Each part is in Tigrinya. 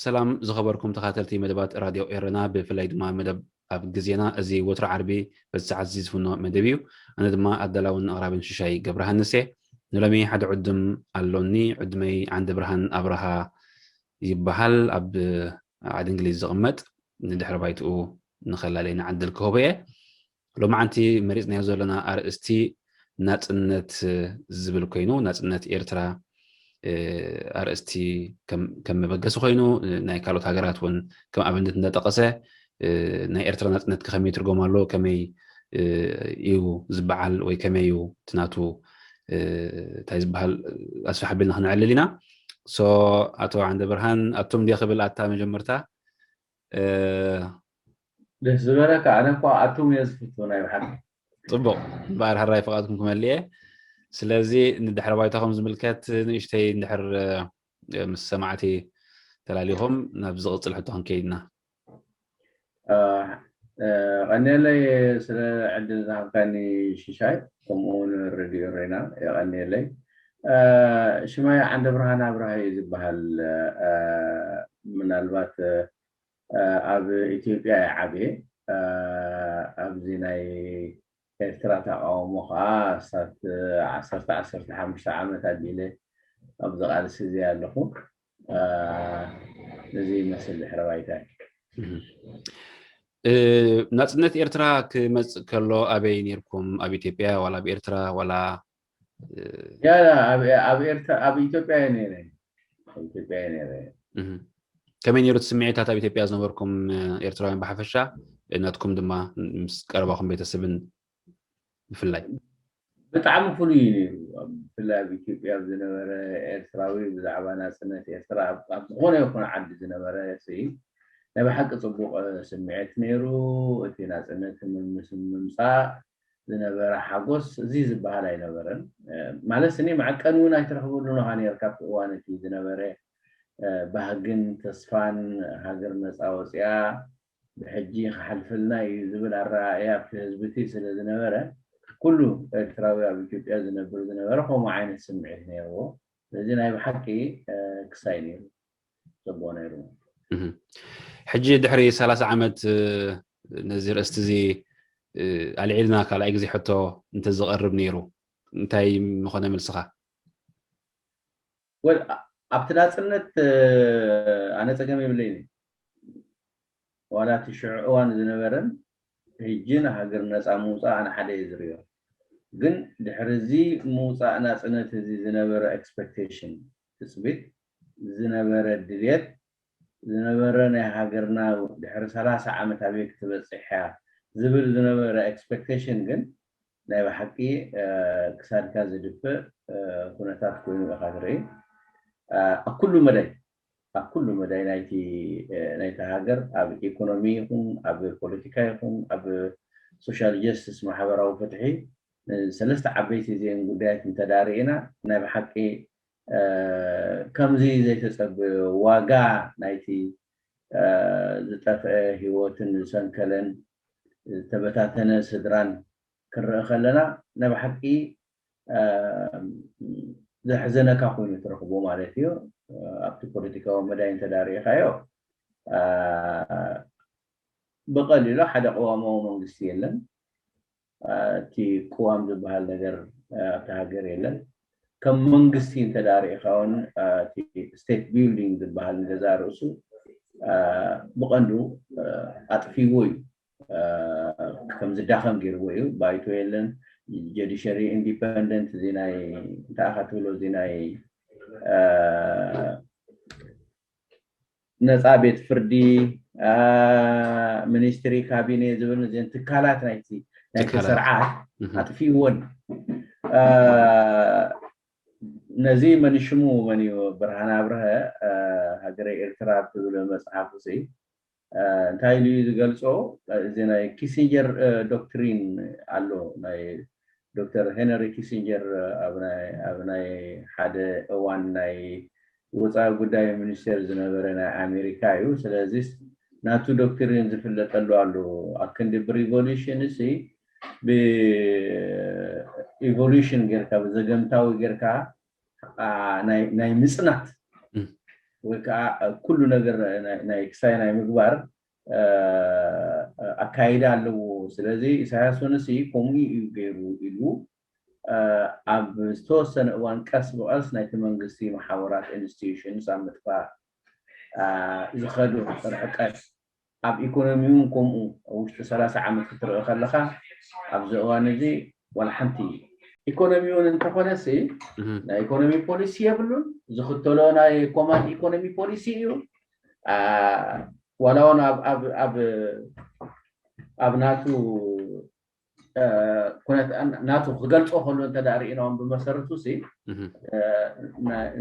ሰላም ዝኸበርኩም ተኻተልቲ መደባት ራድዮ ኤረና፣ ብፍላይ ድማ መደብ ኣብ ግዜና። እዚ ወትሮ ዓርቢ በዚ ሰዓት እዚ ዝፍኖ መደብ እዩ። ኣነ ድማ ኣዳላውን ኣቕራብን ሽሻይ ገብረሃንስ እየ። ንሎሚ ሓደ ዕዱም ኣሎኒ። ዕዱመይ ዓንደ ብርሃን ኣብርሃ ይበሃል። ኣብ ዓዲ እንግሊዝ ዝቕመጥ፣ ንድሕሪ ባይትኡ ንኸላለየና ዕድል ክህቦ እየ። ሎማዓንቲ መሪጽናዮ ዘለና ኣርእስቲ ናጽነት ዝብል ኮይኑ፣ ናጽነት ኤርትራ ኣርእስቲ ከም መበገሲ ኮይኑ፣ ናይ ካልኦት ሃገራት እውን ከም ኣብነት እንዳጠቐሰ፣ ናይ ኤርትራ ናጽነት ከመይ ትርጎም ኣሎ፣ ከመይ እዩ ዝበዓል ወይ ከመይ እዩ ትናቱ እንታይ ዝበሃል ኣስፋሕ ኣቢልና ክነዕልል ኢና። ሶ ኣቶ ዓንደ ብርሃን ኣቱም ድየ ክብል ኣታ መጀመርታ። ደስ ዝበለካ። ኣነ እኳ ኣቱም እየ ዝፍቱ ናይ ብሓቂ። ጽቡቕ እምበኣር፣ ሕራይ ፍቓድኩም ክመልእ እየ። ስለዚ ንድሕረ ባይታኹም ዝምልከት ንእሽተይ እንድሕር ምስ ሰማዕቲ ተላሊኹም ናብ ዝቕጽል ሕቶ ክንከይድ ኢና። ቀኒለይ ስለ ዕድል ዝሃብካኒ ሽሻይ፣ ከምኡ እውን ሬድዮ ሬና የቐኒለይ። ሽማይ ዓንደ ብርሃን ኣብርሃ እዩ ዝበሃል። ምናልባት ኣብ ኢትዮጵያ ይዓብየ። ኣብዚ ናይ ኤርትራ ተቃውሞ ከዓ ኣስታት ዓሰርተ ዓሰርተ ሓሙሽተ ዓመት ኣቢለ ኣብዚ ቃልሲ እዚ ኣለኹ። እዚ ይመስል ድሕረ ባይታይ። ናጽነት ኤርትራ ክመጽእ ከሎ ኣበይ ነርኩም? ኣብ ኢትዮጵያ ዋላ ኣብ ኤርትራ ዋላ? ኣብ ኢትዮጵያ እየ ነይረ። ኣብ ኢትዮጵያ እየ ነይረ። ከመይ ነይሩ እቲ ስምዒታት ኣብ ኢትዮጵያ ዝነበርኩም ኤርትራውያን ብሓፈሻ፣ ናትኩም ድማ ምስ ቀረባኹም ቤተሰብን ብፍላይ? ብጣዕሚ ፍሉይ እዩ ነይሩ። ብፍላይ ኣብ ኢትዮጵያ ኣብ ዝነበረ ኤርትራዊ ብዛዕባ ናጽነት ኤርትራ ኣብ ዝኾነ ይኹን ዓዲ ዝነበረ ስኢል ናይ ብሓቂ ጽቡቕ ስምዒት ነይሩ። እቲ ናጽነት ምስ ምምጻእ ዝነበረ ሓጎስ እዚ ዝበሃል ኣይነበረን። ማለት እኒ መዐቀኒ እውን ኣይትረኽበሉን ኢኻ ነይርካ ኣብቲ እዋን እቲ ዝነበረ ባህግን ተስፋን ሃገር ነፃ ወፂኣ ብሕጂ ክሓልፈልና እዩ ዝብል ኣረኣእያ ኣብቲ ህዝቢ እቲ ስለ ዝነበረ ኩሉ ኤርትራዊ ኣብ ኢትዮጵያ ዝነብር ዝነበረ ከምኡ ዓይነት ስምዒት ነይርዎ። ስለዚ ናይ ብሓቂ ክሳይ ነይሩ። ጽቡቕ ነይሩ። ሕጂ ድሕሪ ሰላሳ ዓመት ነዚ ርእስቲ እዚ ኣልዒልና ካልኣይ ግዜ ሕቶ እንተዝቐርብ ነይሩ እንታይ ምኾነ መልስኻ? ወል ኣብቲ ናጽነት ኣነ ጸገም የብለይን። ዋላ እቲ ሽዑ እዋን ዝነበረን ሕጂ ንሃገር ነጻ ምውጻእ ኣነ ሓደ እየ ዝርእዮ። ግን ድሕሪ እዚ ምውጻእ ናጽነት እዚ ዝነበረ ኤክስፔክቴሽን ትጽቢት ዝነበረ ድልየት ዝነበረ ናይ ሃገርና ድሕሪ ሰላሳ ዓመት ኣበይ ክትበጽሕ እያ ዝብል ዝነበረ ኤክስፔክቴሽን ግን ናይ ብሓቂ ክሳድካ ዝድፍእ ኩነታት ኮይኑ ኢኻ ትርኢ። ኣብ ኩሉ መዳይ ኣብ ኩሉ መዳይ ናይቲ ናይቲ ሃገር ኣብ ኢኮኖሚ ይኹን ኣብ ፖለቲካ ይኹን ኣብ ሶሻል ጀስቲስ ማሕበራዊ ፍትሒ ሰለስተ ዓበይቲ እዚአን ጉዳያት እንተዳርኢና ናይ ብሓቂ ከምዚ ዘይተጸበዮ ዋጋ ናይቲ ዝጠፍአ ህይወትን ዝሰንከለን ዝተበታተነ ስድራን ክንርኢ ከለና ናይ ብሓቂ ዘሕዘነካ ኮይኑ ትረኽቦ ማለት እዩ። ኣብቲ ፖለቲካዊ መዳይ እንተዳርኢኻዮ ብቐሊሉ ሓደ ቅዋማዊ መንግስቲ የለን። እቲ ቅዋም ዝበሃል ነገር ኣብቲ ሃገር የለን። ከም መንግስቲ እንተዳርኢኻ እውን እቲ ስቴት ቢልዲንግ ዝበሃል ንገዛ ርእሱ ብቐንዱ ኣጥፊዎ እዩ። ከም ዝዳኸም ገይርዎ እዩ። ባይቶ የለን። ጀዲሸሪ ኢንዲፐንደንት እዚ ናይ እንታይ ኢኻ ትብሎ እዚ ናይ ነፃ ቤት ፍርዲ ሚኒስትሪ፣ ካቢኔ ዝብል እዚን ትካላት ናይቲ ናይቲ ስርዓት ኣጥፊእዎን። ነዚ መን ሽሙ መን እዩ? ብርሃን ኣብርሀ ሃገረ ኤርትራ ትብል መፅሓፍ ሲ እንታይ ኢሉ እዩ ዝገልፆ? እዚ ናይ ኪሲንጀር ዶክትሪን ኣሎ። ናይ ዶክተር ሄነሪ ኪሲንጀር ኣብ ናይ ሓደ እዋን ናይ ወፃኢ ጉዳይ ሚኒስቴር ዝነበረ ናይ ኣሜሪካ እዩ። ስለዚ ናቱ ዶክትሪን ዝፍለጠሉ ኣሎ። ኣክንዲ ብሪቮሉሽን ሲ ብኢቮሉሽን ጌርካ ብዘገምታዊ ጌርካ ናይ ምፅናት ወይ ከዓ ኩሉ ነገር ናይ ክሳይ ናይ ምግባር ኣካይዳ ኣለዎ። ስለዚ ኢሳያስ ውን ሲ ከምኡ እዩ ገይሩ ኢሉ ኣብ ዝተወሰነ እዋን ቀስ ብቐስ ናይቲ መንግስቲ መሓውራት ኢንስቲቱሽንስ ኣብ ምጥፋእ ዝኸዱ ርሕቀት ኣብ ኢኮኖሚውን ከምኡ ኣብ ውሽጢ ሰላሳ ዓመት ክትርኢ ከለካ ኣብዚ እዋን እዚ ዋላ ሓንቲ ኢኮኖሚውን እንተኾነ ሲ ናይ ኢኮኖሚ ፖሊሲ የብሉን። ዝኽተሎ ናይ ኮማንድ ኢኮኖሚ ፖሊሲ እዩ። ዋላ እውን ኣብ ናቱ ኩነት ናቱ ክገልፆ ከሎ እንተ ርኢናዎም ብመሰረቱ ሲ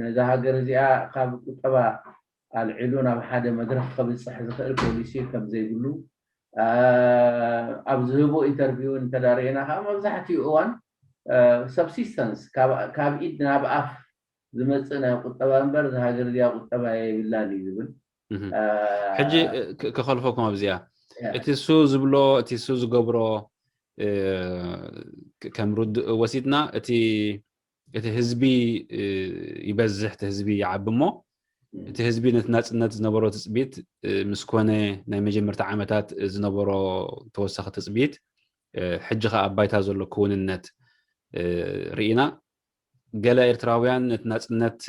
ነዛ ሃገር እዚኣ ካብ ቁጠባ ኣልዒሉ ናብ ሓደ መድረክ ከብፅሕ ዝኽእል ፖሊሲ ከም ዘይብሉ ኣብ ዝህቦ ኢንተርቪው እንተ ርኢና ከዓ መብዛሕትኡ እዋን ሰብሲስተንስ ካብ ኢድ ናብ ኣፍ ዝመፅእ ናይ ቁጠባ እምበር እዛ ሃገር እዚኣ ቁጠባ የብላን እዩ ዝብል። ሕጂ ክኸልፈኩም ኣብዚኣ እቲ እሱ ዝብሎ እቲ እሱ ዝገብሮ ከም ርድእ ወሲድና እቲ እቲ ህዝቢ ይበዝሕ፣ እቲ ህዝቢ ይዓቢ እሞ እቲ ህዝቢ ነቲ ናፅነት ዝነበሮ ትፅቢት ምስ ኮነ ናይ መጀመርታ ዓመታት ዝነበሮ ተወሳኺ ትፅቢት ሕጂ ከዓ ኣብ ባይታ ዘሎ ክውንነት ርኢና ገለ ኤርትራውያን ነቲ ናፅነት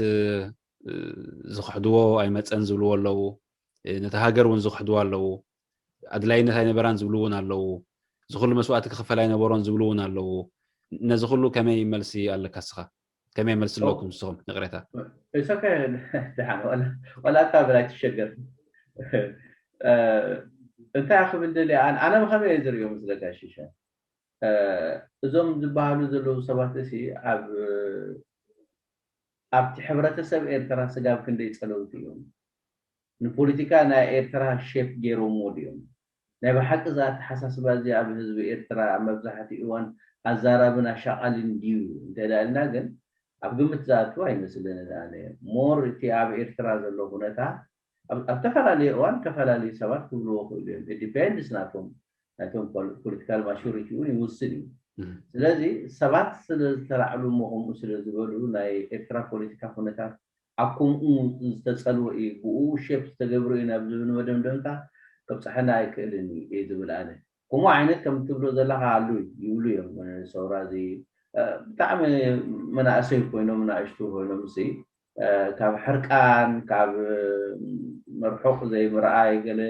ዝኽሕድዎ ኣይመፀን ዝብልዎ ኣለዉ። ነቲ ሃገር እውን ዝኽሕድዎ ኣለዉ። ኣድላይነት ኣይነበራን ዝብሉ እውን ኣለዉ። እዚ ኩሉ መስዋእቲ ክኽፈል ኣይነበሮን ዝብሉ እውን ኣለዉ። ነዚ ኩሉ ከመይ መልሲ ኣለካ እስኻ? ከመይ መልሲ ኣለኩም ንስኹም? ይቕሬታ። ዋላ እታ ብላ ትሸገር እንታይ ክብል ደልየ ኣነ ብኸመይ እየ ዝርእዮ ምስለካ ሽሻ እዞም ዝበሃሉ ዘለዉ ሰባት እሲ ኣብ ኣብቲ ሕብረተሰብ ኤርትራ ስጋብ ክንደይ ጸለውቲ እዮም? ንፖለቲካ ናይ ኤርትራ ሼፕ ገይሮምዎ ድዮም? ናይ ብሓቂ እዚ ኣተሓሳስባ እዚ ኣብ ህዝቢ ኤርትራ ኣብ መብዛሕትኡ እዋን ኣዛራብን ኣሻቓልን ድዩ እንተዳልና ግን ኣብ ግምት ዝኣቱ ኣይመስለንን። ኣነ ሞር እቲ ኣብ ኤርትራ ዘሎ ኩነታ ኣብ ተፈላለየ እዋን ተፈላለዩ ሰባት ክብልዎ ክእሉ እዮም። ዲፔንድስ ናቶም ናይቶም ፖለቲካል ማቹሪቲ እውን ይውስን እዩ። ስለዚ ሰባት ስለ ዝተላዕሉ እሞ ከምኡ ስለ ዝበሉ ናይ ኤርትራ ፖለቲካ ኩነታት ኣብ ከምኡ ዝተፀልወ እዩ፣ ብኡ ሼፕ ዝተገብረ እዩ ናብ ዝብል መደምደምታ ከብፀሐና ኣይክእልን እዩ ዝብል ኣነ። ከምኡ ዓይነት ከም ትብሎ ዘለካ ኣሉ ይብሉ እዮም። ሰውራ እዚ ብጣዕሚ መናእሰይ ኮይኖም ናእሽቱ ኮይኖም ሲ ካብ ሕርቃን ካብ መርሑቕ ዘይምርኣይ ገለ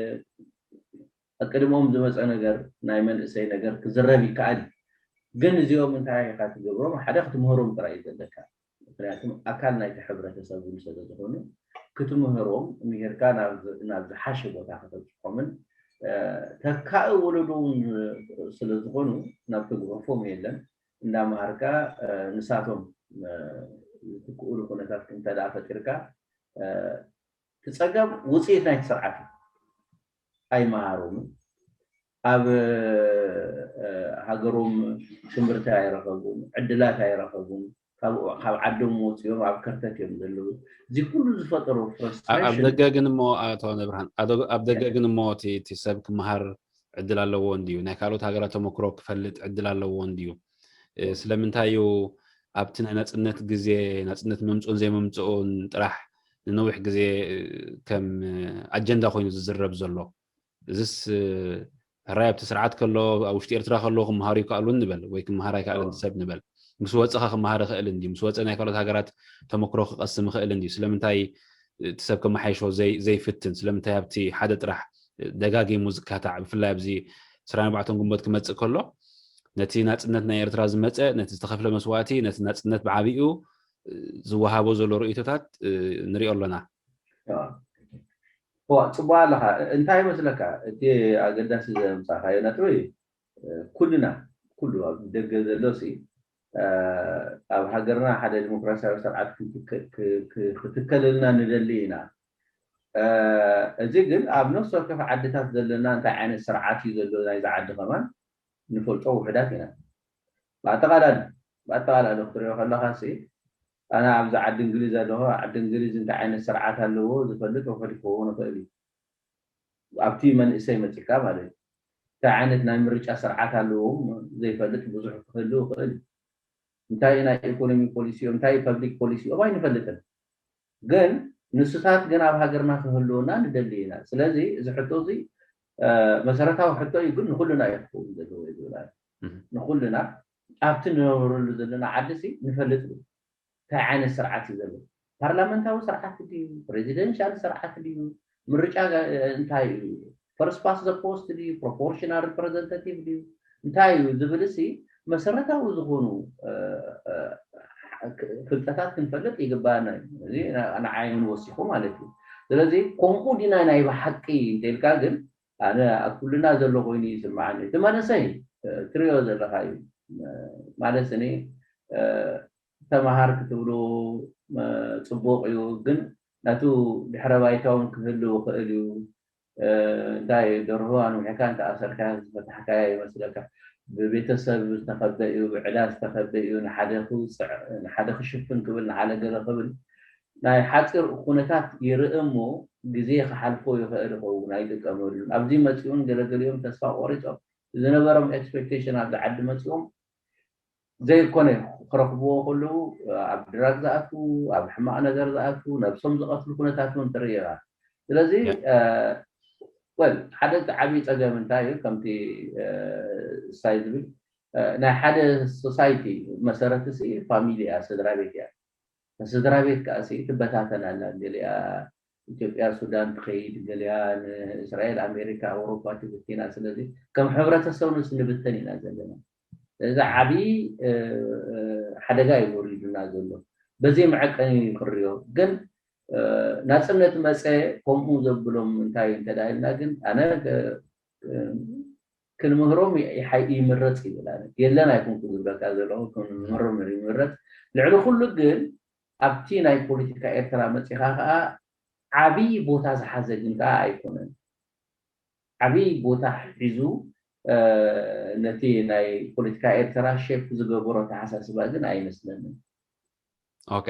ቅድሞም ዝመፀ ነገር ናይ መንእሰይ ነገር ክዝረብ ይከኣል እዩ። ግን እዚኦም እንታይ ኢካ ትገብሮም? ሓደ ክትምህሮም ጥራይ እዩ ዘለካ። ምክንያቱም ኣካል ናይቲ ሕብረተሰብ እውን ስለ ዝኾኑ ክትምህሮም ምሂርካ ናብ ዝሓሸ ቦታ ከተብፅሖምን ተካኢ ወለዶ እውን ስለ ዝኾኑ ናብ ትግህፎም የለን እንዳምሃርካ ንሳቶም ዝትክእሉ ኩነታት እንተ ደኣ ፈጢርካ እቲ ፀገም ውፅኢት ናይቲ ስርዓት እዩ። ኣይመሃሮምን ኣብ ሃገሮም ትምህርቲ ኣይረኸቡን ዕድላት ኣይረኸቡን ካብ ዓዶም ወፂኦም ኣብ ከርተት እዮም ዘለዉ። እዚ ኩሉ ዝፈጠሮ ኣብ ደገ ግን እሞ ኣቶ ነብርሃን ኣብ ደገ ግን እሞ እቲ ሰብ ክመሃር ዕድል ኣለዎ እንድዩ ናይ ካልኦት ሃገራት ተመክሮ ክፈልጥ ዕድል ኣለዎ እንድዩ ስለምንታይ እዩ ኣብቲ ናይ ናፅነት ግዜ ናፅነት መምፅኡን ዘይመምፅኡን ጥራሕ ንነዊሕ ግዜ ከም ኣጀንዳ ኮይኑ ዝዝረብ ዘሎ እዚስ ሕራይ ኣብቲ ስርዓት ከሎ ኣብ ውሽጢ ኤርትራ ከሎ ክመሃሩ ይከኣሉ ንበል ወይ ክመሃር ኣይከኣለን ሰብ ንበል ምስ ወፀኻ ክመሃር ይኽእል እንዲ ምስ ወፀ ናይ ካልኦት ሃገራት ተመክሮ ክቐስም ይኽእል እንዲ ስለምንታይ እቲ ሰብ ከመሓይሾ ዘይፍትን ስለምንታይ ኣብቲ ሓደ ጥራሕ ደጋጊሙ ዝካታዕ ብፍላይ ኣብዚ ስራይ ኣርባዕተን ግንቦት ክመፅእ ከሎ ነቲ ናፅነት ናይ ኤርትራ ዝመፀ ነቲ ዝተኸፍለ መስዋእቲ ነቲ ናፅነት ብዓብኡ ዝወሃቦ ዘሎ ርእይቶታት ንሪኦ ኣለና። ጽቡቅ ኣለኻ። እንታይ ይመስለካ? እቲ ኣገዳሲ ዘምጻእካዮ ነጥቢ፣ ኩልና፣ ኩሉ ኣብ ደገ ዘሎ ሲ ኣብ ሃገርና ሓደ ዲሞክራሲያዊ ስርዓት ክትከለልና ንደሊ ኢና። እዚ ግን ኣብ ነፍሲ ወከፍ ዓድታት ዘለና እንታይ ዓይነት ስርዓት እዩ ዘሎ ናይዚ ዓዲ ከማን ንፈልጦ ውሕዳት ኢና። ብኣጠቓላሊ ብኣጠቓላሊ ክትሪኦ ከለኻ ሲ ኣነ ኣብዚ ዓዲ እንግሊዝ ኣለኹ። ዓዲ እንግሊዝ እንታይ ዓይነት ስርዓት ኣለዎ ዝፈልጥ ውሕድ ክኸውን ይኽእል እዩ። ኣብቲ መንእሰይ መፂካ ማለት እዩ። እንታይ ዓይነት ናይ ምርጫ ስርዓት ኣለዎም ዘይፈልጥ ብዙሕ ክህልው ይኽእል እዩ። እንታይ ናይ ኢኮኖሚ ፖሊሲ እዮም፣ እንታይ ፐብሊክ ፖሊሲ እዮም ኣይንፈልጥን። ግን ንስታት ግን ኣብ ሃገርና ክህልውና ንደሊ ኢና። ስለዚ እዚ ሕቶ እዚ መሰረታዊ ሕቶ እዩ፣ ግን ንኩልና እዩ ክኸውን ዘለዎ እዩ ዝብል። ንኩልና ኣብቲ ንነብረሉ ዘለና ዓዲ ሲ ንፈልጥ እንታይ ዓይነት ስርዓት እዩ ዘሎ? ፓርላመንታዊ ስርዓት ድዩ? ፕሬዚደንሻል ስርዓት ድዩ? ምርጫ እንታይ እዩ? ፈርስት ፓስት ዘ ፖስት ድዩ? ፕሮፖርሽናል ሪፕሬዘንታቲቭ ድዩ? እንታይ እዩ ዝብል ሲ መሰረታዊ ዝኾኑ ፍልጠታት ክንፈልጥ ይግባና እዩ። እዚ ንዓይ እውን ወሲኹ ማለት እዩ። ስለዚ ከምኡ ዲና ናይ ብሓቂ እንተልካ ግን ኣነ ኣብ ኩልና ዘሎ ኮይኑ ይስምዓኒ። እቲ መንእሰይ ትሪኦ ዘለካ እዩ ማለት እኔ ተምሃር ክትብሉ ጽቡቕ እዩ፣ ግን ናቱ ድሕረ ባይታ እውን ክህሉ ይኽእል እዩ። እንታይ ደርሆ ኣንዊሕካ እንተኣሰርካ ዝፈታሕካያ ይመስለካ። ብቤተሰብ ዝተኸበ እዩ፣ ብዕዳ ዝተኸበ እዩ። ንሓደ ክውፅዕ ንሓደ ክሽፍን ክብል ንሓደ ገለ ክብል ናይ ሓፂር ኩነታት ይርኢ እሞ ግዜ ክሓልፎ ይኽእል ይኸውን ኣይጥቀመሉን። ኣብዚ መፂኡን ገለገሊኦም ተስፋ ቆሪፆም ዝነበሮም ኤክስፔክቴሽን ኣብዚ ዓዲ መፂኦም ዘይኮነ ክረኽብዎ ከለዉ ኣብ ድራግ ዝኣትዉ ኣብ ሕማቕ ነገር ዝኣትዉ ነብሶም ዝቐትሉ ኩነታት እውን ትርኢ ኢኻ። ስለዚ ወል ሓደ እቲ ዓብዪ ፀገም እንታይ እዩ ከምቲ ሳይ ዝብል ናይ ሓደ ሶሳይቲ መሰረት ሲ ፋሚሊ እያ፣ ስድራ ቤት እያ። ስድራ ቤት ከዓ ሲ ትበታተን ኣላ። ገሊኣ ኢትዮጵያ ሱዳን ትኸይድ፣ ገሊኣ ንእስራኤል ኣሜሪካ ኣውሮፓ ትብትን ኢና። ስለዚ ከም ሕብረተሰብ ንስ ንብተን ኢና ዘለና። እዚ ዓብዪ ሓደጋ እዩ ወሪዱና ዘሎ። በዚ መዐቀኒ ክርዮ ግን ናፅነት መፀ ከምኡ ዘብሎም እንታይ እንተዳ ኢልና ግን ኣነ ክንምህሮም ይምረፅ ይብል። ኣነ የለን ኣይኮንኩ ዝብለካ ዘለኹ ክንምህሮም ይምረፅ። ልዕሊ ኩሉ ግን ኣብቲ ናይ ፖለቲካ ኤርትራ መፂኻ ከዓ ዓብዪ ቦታ ዝሓዘ ግን ከዓ ኣይኮነን። ዓብዪ ቦታ ሒዙ ነቲ ናይ ፖለቲካ ኤርትራ ሼፕ ዝገበሮ ተሓሳስባ ግን ኣይመስለንን። ኦኬ፣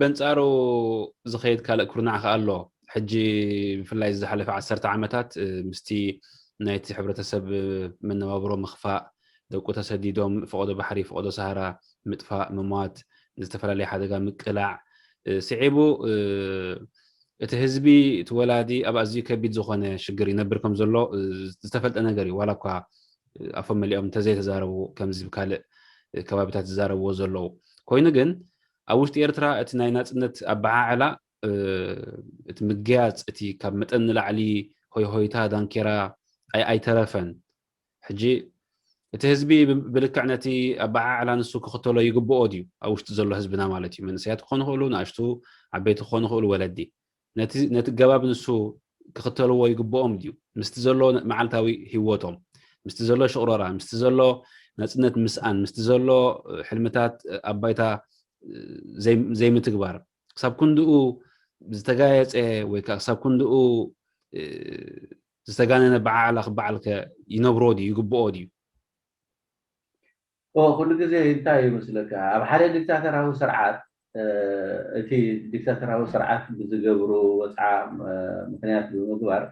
በንፃሩ ዝኸይድ ካልእ ኩርናዕ ከዓ ኣሎ። ሕጂ ብፍላይ ዝሓለፈ ዓሰርተ ዓመታት ምስቲ ናይቲ ሕብረተሰብ መነባብሮ ምኽፋእ፣ ደቁ ተሰዲዶም ፈቐዶ ባሕሪ ፈቐዶ ሰሃራ ምጥፋእ፣ ምሟት፣ ንዝተፈላለየ ሓደጋ ምቅላዕ ስዒቡ እቲ ህዝቢ እቲ ወላዲ ኣብ ኣዝዩ ከቢድ ዝኾነ ሽግር ይነብር ከም ዘሎ ዝተፈልጠ ነገር እዩ። ዋላ እኳ ኣፎም መሊኦም እንተዘይተዛረቡ ከምዚ ብካልእ ከባቢታት ዝዛረብዎ ዘለዉ ኮይኑ ግን ኣብ ውሽጢ ኤርትራ እቲ ናይ ናፅነት ኣበዓዕላ እቲ ምግያፅ እቲ ካብ መጠን ንላዕሊ ሆይሆይታ ዳንኬራ ኣይተረፈን። ሕጂ እቲ ህዝቢ ብልክዕ ነቲ ኣበዓዕላ ንሱ ክኽተሎ ይግብኦ ድዩ? ኣብ ውሽጢ ዘሎ ህዝብና ማለት እዩ። መንእሰያት ክኾኑ ይኽእሉ፣ ንኣሽቱ ዓበይቲ ክኾኑ ይኽእሉ፣ ወለዲ ነቲ ገባብ ንሱ ክኽተልዎ ይግብኦም ድዩ? ምስቲ ዘሎ መዓልታዊ ህይወቶም፣ ምስቲ ዘሎ ሽቕሮራ፣ ምስቲ ዘሎ ናፅነት ምስኣን፣ ምስቲ ዘሎ ሕልምታት ኣብ ባይታ ዘይምትግባር ክሳብ ክንድኡ ዝተጋየፀ ወይ ከዓ ክሳብ ክንድኡ ዝተጋነነ በዓዕላ ክበዓልከ ይነብሮ ድዩ ይግብኦ ድዩ? ኩሉ ግዜ እንታይ ይመስለካ ኣብ ሓደ ዲክታተራዊ ስርዓት እቲ ዲክታተራዊ ስርዓት ብዝገብሩ ወፅዓ ምክንያት ብምግባር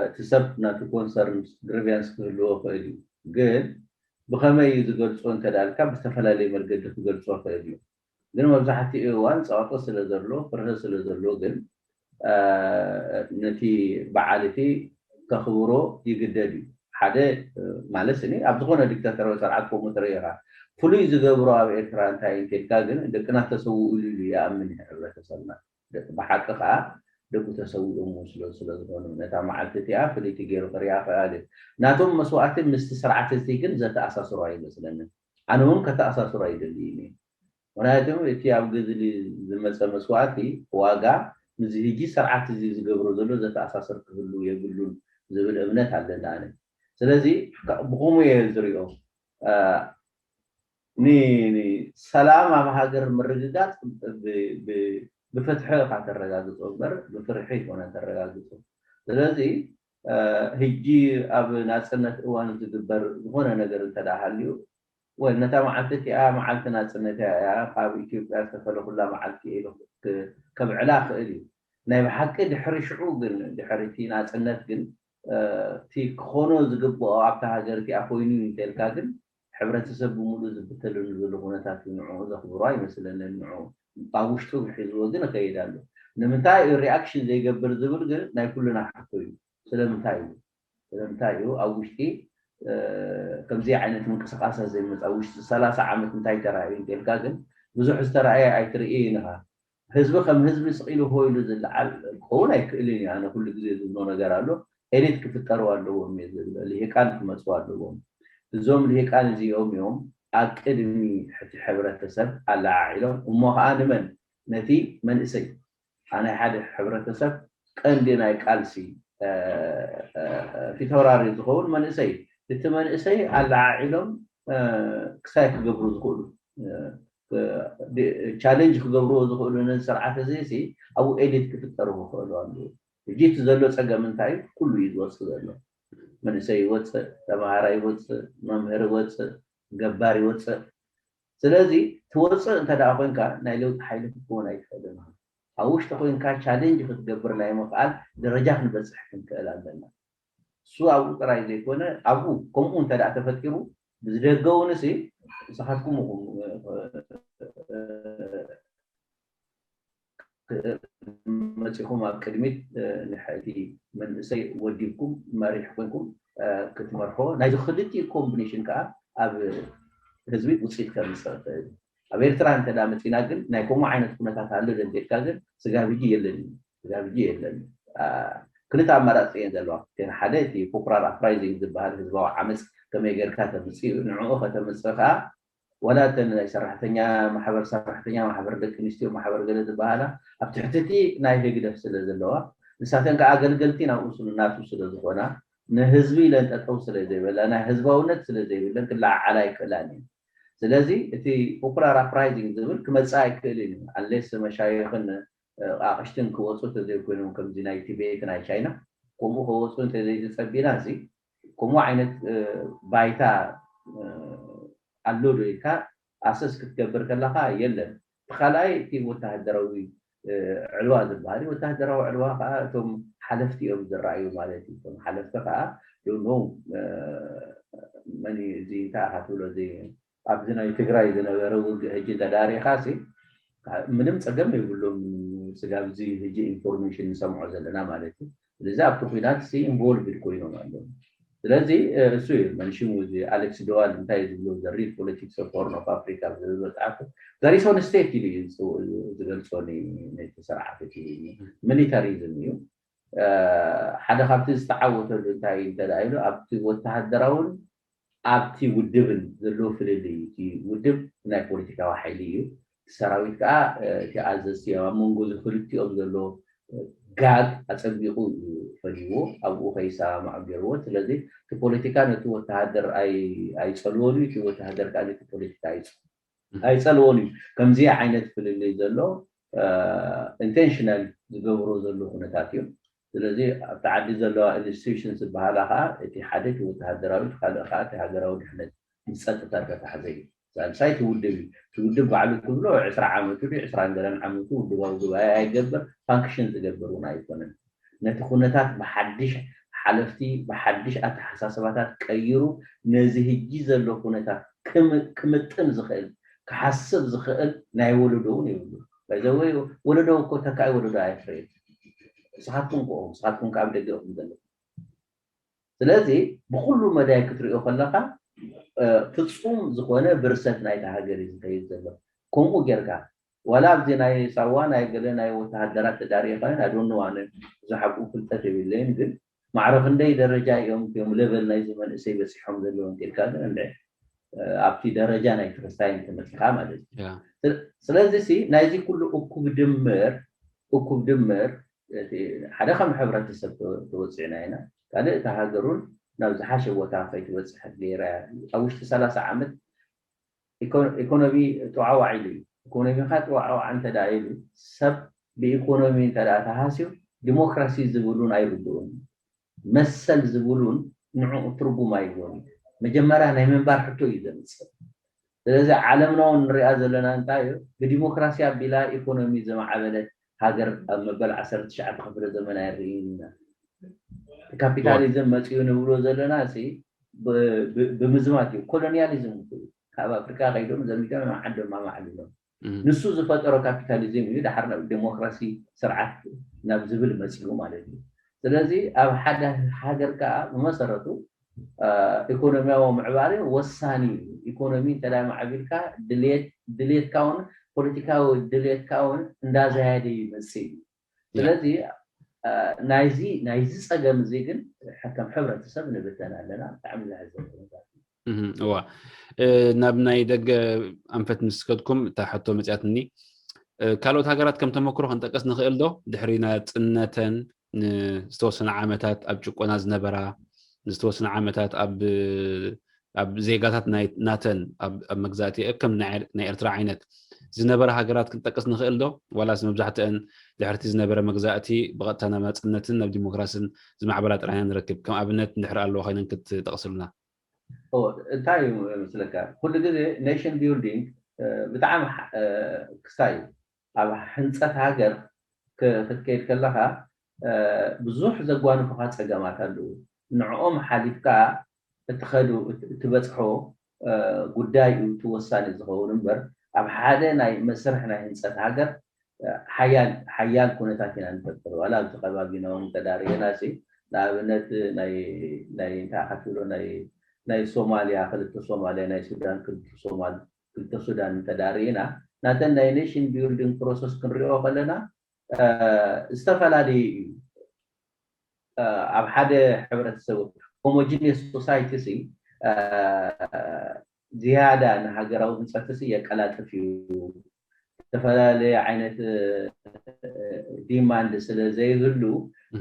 እቲ ሰብ ናቱ ኮንሰርንስ ግሪቪያንስ ክህልዎ ይኽእል እዩ። ግን ብኸመይ እዩ ዝገልፆ እንተዳልካ ብዝተፈላለየ መገዲ ክገልፆ ይኽእል እዩ። ግን መብዛሕትኡ እዋን ፀቕጢ ስለ ዘሎ ፍርሂ ስለ ዘሎ ግን ነቲ በዓል እቲ ከኽብሮ ይግደድ እዩ። ሓደ ማለት ኒ ኣብ ዝኾነ ዲክታተራዊ ስርዓት ከምኡ ትርኢ ኢኻ። ፍሉይ ዝገብሮ ኣብ ኤርትራ እንታይ እንተልካ ግን ደቅና ተሰውእሉ ኢሉ ይኣምን እዩ ሕብረተሰብና። ብሓቂ ከዓ ደቁ ተሰዊኦሞ ስለ ስለዝኾኑ ነታ መዓልቲ እቲኣ ፍልይቲ ገይሩ ክሪኣ ክኣል እዩ። ናቶም መስዋእቲ ምስቲ ስርዓት እዚ ግን ዘተኣሳስሮ ኣይመስለንን። ኣነ እውን ከተኣሳስሮ ኣይደልይን እየ። ምክንያቱ እቲ ኣብ ግዝሊ ዝመፀ መስዋእቲ ዋጋ ምስዚ ሕጂ ስርዓት እዚ ዝገብሮ ዘሎ ዘተኣሳሰር ክህሉ የብሉን ዝብል እምነት ኣለና ኣነ። ስለዚ ብኸምኡ እየ ዝሪኦ። ንሰላም ኣብ ሃገር ምርግጋፅ ብፍትሒ ኢኻ ተረጋግፆ እምበር ብፍርሒ ይኮነ ተረጋግፆ። ስለዚ ሕጂ ኣብ ናፅነት እዋን ዝግበር ዝኾነ ነገር እንተደኣ ሃልዩ ወይ ነታ መዓልቲ እቲኣ መዓልቲ ናፅነት እያ፣ ካብ ኢትዮጵያ ዝተፈለኹላ መዓልቲ ኢሉ ከብዕላ ክእል እዩ። ናይ ብሓቂ ድሕሪ ሽዑ ግን ድሕሪ እቲ ናፅነት ግን እቲ ክኾኖ ዝግብኦ ኣብታ ሃገር እቲኣ ኮይኑ እዩ እንተልካ ግን ሕብረተሰብ ብምሉእ ዝብተለሉ ዘሎ ኩነታት እዩ። ንዕኡ ዘኽብሮ ኣይመስለንን። ንዕኡ ኣብ ውሽጡ ሒዝዎ ግን ይኸይድ ኣሎ። ንምንታይ እዩ ሪኣክሽን ዘይገብር ዝብል ግን ናይ ኩልና ሕቶ እዩ። ስለምንታይ እዩ ስለምንታይ እዩ ኣብ ውሽጢ ከምዚ ዓይነት ምንቅስቃሳት ዘይመፃ? ውሽጢ ሰላሳ ዓመት እንታይ ተራእዩ እንተልካ ግን ብዙሕ ዝተራእየ ኣይትርኢ ኢኻ። ህዝቢ ከም ህዝቢ ስቕ ኢሉ ሆ ኢሉ ዝለዓል ክኸውን ኣይክእልን እዩ። ኣነ ኩሉ ግዜ ዝብሎ ነገር ኣሎ። ኤሊት ክፍጠሩ ኣለዎም እየ ዝብል። ልሂቃን ክመፁ ኣለዎም። እዞም ልሂቃን እዚኦም እዮም ኣብ ቅድሚ ሕቲ ሕብረተሰብ ኣለዓዒሎም እሞ ከዓ ንመን ነቲ መንእሰይ ኣናይ ሓደ ሕብረተሰብ ቀንዲ ናይ ቃልሲ ፊተውራሪ ዝኸውን መንእሰይ እቲ መንእሰይ ኣለዓዒሎም ክሳይ ክገብሩ ዝኽእሉ ቻሌንጅ ክገብርዎ ዝኽእሉ ነዚ ስርዓት እዚ ሲ ኣብኡ ኤሊት ክፍጠሩ ክኽእሉ ኣለዉ። ሕጂ እቲ ዘሎ ፀገም እንታይ ኩሉ እዩ ዝወፅእ ዘሎ። መንእሰይ ይወፅእ፣ ተምሃራይ ይወፅእ፣ መምህር ይወፅእ፣ ገባር ይወፅእ። ስለዚ ትወፅእ እንተ ደኣ ኮንካ ናይ ለውጢ ሓይሊ ክትከውን ኣይትኽእልን ኢኻ። ኣብ ውሽጢ ኮንካ ቻሌንጅ ክትገብር ናይ ምኽኣል ደረጃ ክንበፅሕ ክንክእል ኣለና። እሱ ኣብኡ ጥራይ ዘይኮነ ኣብኡ ከምኡ እንተ ደኣ ተፈጢሩ ብዝደገ እውን ሲ ንስኻትኩም ኢኹም መፂኹም ኣብ ቅድሚት ንሕቲ መንእሰይ ወዲብኩም መሪሕ ኮንኩም ክትመርሖ ናይዚ ክልቲኡ ኮምቢኔሽን ከዓ ኣብ ህዝቢ ውፅኢት ከምፅእ ይኽእል። ኣብ ኤርትራ እንተ መፂና ግን ናይ ከምኡ ዓይነት ኩነታት ኣሎ ዶ እንተልካ ግን ስጋብ ሕጂ የለን እዩ። ስጋብ ሕጂ የለን። ክልተ ኣማራፂ እየን ዘለዋ። እተን ሓደ እቲ ፖፑላር ኣፕራይዚንግ ዝበሃል ህዝባዊ ዓመፅ ከመይ ጌርካ ተምፅእ እዩ። ንዕኡ ከተምፅእ ከዓ ዋላ እተን ናይ ሰራሕተኛ ማሕበር፣ ሰራሕተኛ ማሕበር፣ ደቂ ኣንስትዮ ማሕበር ገለ ዝበሃላ ኣብ ትሕቲ እቲ ናይ ህግደፍ ስለ ዘለዋ ንሳተን ከዓ ኣገልገልቲ ናብኡ ስለ ናቱ ስለ ዝኾና ንህዝቢ ኢለን ጠጠው ስለ ዘይበላ ናይ ህዝባውነት ስለ ዘይብለን ክለዓዓላ ኣይክእላን እየን። ስለዚ እቲ ፖፑላር ኣፕራይዚንግ ዝብል ክመፅእ ኣይክእልን እዩ። ኣንሌስ መሻይኽን ኣቕሽትን ክወፁ ተዘይኮይኖም ከምዚ ናይ ቲቤት ናይ ቻይና ከምኡ ከወፁ እንተዘይተፀቢና እዚ ከምኡ ዓይነት ባይታ ኣሎ ዶ ኢልካ ኣሰስ ክትገብር ከለካ የለን። እቲ ካልኣይ እቲ ወተሃደራዊ ዕልዋ ዝበሃል እዩ። ወተሃደራዊ ዕልዋ ከዓ እቶም ሓለፍቲ እዮም ዝረኣዩ ማለት እዩ። እቶም ሓለፍቲ ከዓ ዶኖ መን እዚ እንታይ ኢኻ ትብሎ ኣብዚ ናይ ትግራይ ዝነበረ ውግእ ሕጂ እንተዳሪኻ ምንም ፀገም የብሎም። ስጋብ እዚ ሕጂ ኢንፎርሜሽን ንሰምዖ ዘለና ማለት እዩ። ስለዚ ኣብቲ ኩናት ኢንቮልቭድ ኮይኖም ኣለዉ። ስለዚ እሱ እዩ መንሽሙ እዚ ኣሌክስ ደዋል እንታይ ዝብሎ ዘ ሪል ፖለቲክስ ኦፍ ሆርን ኦፍ ኣፍሪካ ዝብል መፅሓፍ ጋሪሶን ስቴት ኢሉ እዩ ዝገልፆ ነቲ ስርዓት እቲ ሚሊታሪዝም እዩ። ሓደ ካብቲ ዝተዓወተሉ እንታይ እንተዳ ኢሉ ኣብቲ ወተሃደራውን ኣብቲ ውድብን ዘለዎ ፍልልይ እዩ። እቲ ውድብ ናይ ፖለቲካዊ ሓይሊ እዩ። እቲ ሰራዊት ከዓ እቲ ኣዘዝቲ ኣብ መንጎ እዚ ክልቲኦም ዘሎ ጋግ ኣፀቢቑ እዩ ፈልይዎ ኣብኡ ከይሰማማዑ ገይርዎ። ስለዚ እቲ ፖለቲካ ነቲ ወተሃደር ኣይፀልዎን እዩ፣ እቲ ወተሃደር ከዓ ነቲ ፖለቲካ ኣይፀልዎን እዩ። ከምዚ ዓይነት ፍልልይ ዘሎ ኢንቴንሽናል ዝገብሮ ዘሎ ኩነታት እዩ። ስለዚ ኣብቲ ዓዲ ዘለዋ ኢንስቲቱሽን ዝበሃላ ከዓ እቲ ሓደ እቲ ወተሃደራዊ እቲ ካልእ ከዓ እቲ ሃገራዊ ድሕነት ምስ ፀጥታ ዝተታሓዘ እዩ። ሳልሳይ እቲ ውድብ እዩ። እቲ ውድብ ባዕሉ ትብሎ ዕስራ ዓመቱ ድዩ ዕስራን ገለን ዓመቱ ውድባዊ ጉባኤ ኣይገብር ፋንክሽን ዝገብር እውን ኣይኮነን። ነቲ ኩነታት ብሓድሽ ሓለፍቲ ብሓድሽ ኣተሓሳስባታት ቀይሩ ነዚ ህጂ ዘሎ ኩነታት ክምጥን ዝኽእል ክሓስብ ዝኽእል ናይ ወለዶ እውን የብሉ። ወለዶ እኮ ተካኢ ወለዶ ኣየፍረየት። ንስኻትኩም ከ ንስኻትኩም ከ ኣብ ደገ ኢኹም ዘለኹም። ስለዚ ብኩሉ መዳይ ክትሪኦ ከለካ ፍፁም ዝኾነ ብርሰት ናይታ ሃገር እዩ ዝኸይድ ዘሎ። ከምኡ ጌርካ ዋላ ኣብዚ ናይ ሳዋ ናይ ገለ ናይ ወተሃደራት ተዳሪ ይኸን ኣዶንዋነ ብዙሕ ኣብኡ ፍልጠት የብለይን ግን ማዕረ ክንደይ ደረጃ እዮም እዮም ሌቨል ናይዚ መንእሰይ በፂሖም ዘለዉ እንተልካ ግን እንደ ኣብቲ ደረጃ ናይ ክርስታይን ትምህርትካ ማለት እዩ። ስለዚ ሲ ናይዚ ኩሉ እኩብ ድምር እኩብ ድምር ሓደ ከም ሕብረተሰብ ተወፂዕና ኢና። ካልእ እታ ሃገሩን ናብ ዝሓሸ ቦታ ከይትበፅሕ ገይራ እያ። ኣብ ውሽጢ ሰላሳ ዓመት ኢኮኖሚ ጠዋዕዋዕ ኢሉ እዩ። ኢኮኖሚካ ጠዋዕዋዕ እንተ ኢሉ ሰብ ብኢኮኖሚ እንተ ተሃስዩ ዲሞክራሲ ዝብሉን ኣይርድኡን። መሰል ዝብሉን ንዕኡ ትርጉም ኣይብሉን። መጀመርያ ናይ ምንባር ሕቶ እዩ ዘምፅእ። ስለዚ ዓለምና እውን ንሪኣ ዘለና እንታይ እዩ? ብዲሞክራሲ ኣቢላ ኢኮኖሚ ዝማዕበለት ሃገር ኣብ መበል ዓሰርተ ትሽዓተ ክፍለ ዘመን ኣይርኢን ኢና። ካፒታሊዝም መፅኡ ንብሎ ዘለና ሲ ብምዝማት እዩ። ኮሎኒያሊዝም እዩ። ካብ ኣፍሪካ ከይዶም ዘሚቶም ናብ ዓዶም ኣማዕቢሎም። ንሱ ዝፈጠሮ ካፒታሊዝም እዩ ዳሓር ናብ ዴሞክራሲ ስርዓት ናብ ዝብል መፂኡ ማለት እዩ። ስለዚ ኣብ ሓደ ሃገር ከዓ ብመሰረቱ ኢኮኖሚያዊ ምዕባለ ወሳኒ እዩ። ኢኮኖሚ እንተ ማዕቢልካ ድሌትካ እውን ፖለቲካዊ ድሌትካ እውን እንዳዘያደ ይመፅእ እዩ። ስለዚ ናይዚ ናይዚ ፀገም እዚ ግን ከም ሕብረተሰብ ንብተን ኣለና። ብጣዕሚ ዘሕዘን ኩነታት እዩ። እዋ ናብ ናይ ደገ ኣንፈት ምስ ከድኩም እታ ሕቶ መፅያትኒ። ካልኦት ሃገራት ከም ተመክሮ ክንጠቀስ ንኽእል ዶ? ድሕሪ ናፅነተን ንዝተወሰነ ዓመታት ኣብ ጭቆና ዝነበራ ንዝተወሰነ ዓመታት ኣብ ኣብ ዜጋታት ናተን ኣብ መግዛእቲ ከም ናይ ኤርትራ ዓይነት ዝነበረ ሃገራት ክንጠቅስ ንኽእል ዶ? ዋላስ መብዛሕትአን ድሕርቲ ዝነበረ መግዛእቲ ብቐጥታ ናብ ናፅነትን ናብ ዲሞክራስን ዝማዕበላ ጥራሕና ንረክብ? ከም ኣብነት እንድሕር ኣለዎ ኮይነን ክትጠቕስልና። እንታይ እዩ መስለካ፣ ኩሉ ግዜ ኔሽን ቢልዲንግ ብጣዕሚ ክሳይ ኣብ ሕንፀት ሃገር ክትከይድ ከለካ ብዙሕ ዘጓንፉካ ፀገማት ኣለዉ። ንዕኦም ሓሊፍካ እትኸዱ እትበፅሖ ጉዳይ እዩ እቲ ወሳኒ ዝኸውን እምበር ኣብ ሓደ ናይ መስርሕ ናይ ህንፀት ሃገር ሓያል ሓያል ኩነታት ኢና ንፈጥር። ዋላ ኣብዚ ከባቢና እውን ተዳርየና ሲ ንኣብነት ናይ እንታይ ኢኻ ትብሎ ናይ ናይ ሶማልያ ክልተ ሶማልያ ናይ ሱዳን ክልተ ሶማል ክልተ ሱዳን እንተዳርየና ናተን ናይ ኔሽን ቢልዲንግ ፕሮሰስ ክንሪኦ ከለና ዝተፈላለዩ እዩ። ኣብ ሓደ ሕብረተሰብ ሆሞጂኒየስ ሶሳይቲ ሲ ዝያዳ ንሃገራዊ ህንፀት ሲ የቀላጥፍ እዩ። ዝተፈላለየ ዓይነት ዲማንድ ስለ ዘይህሉ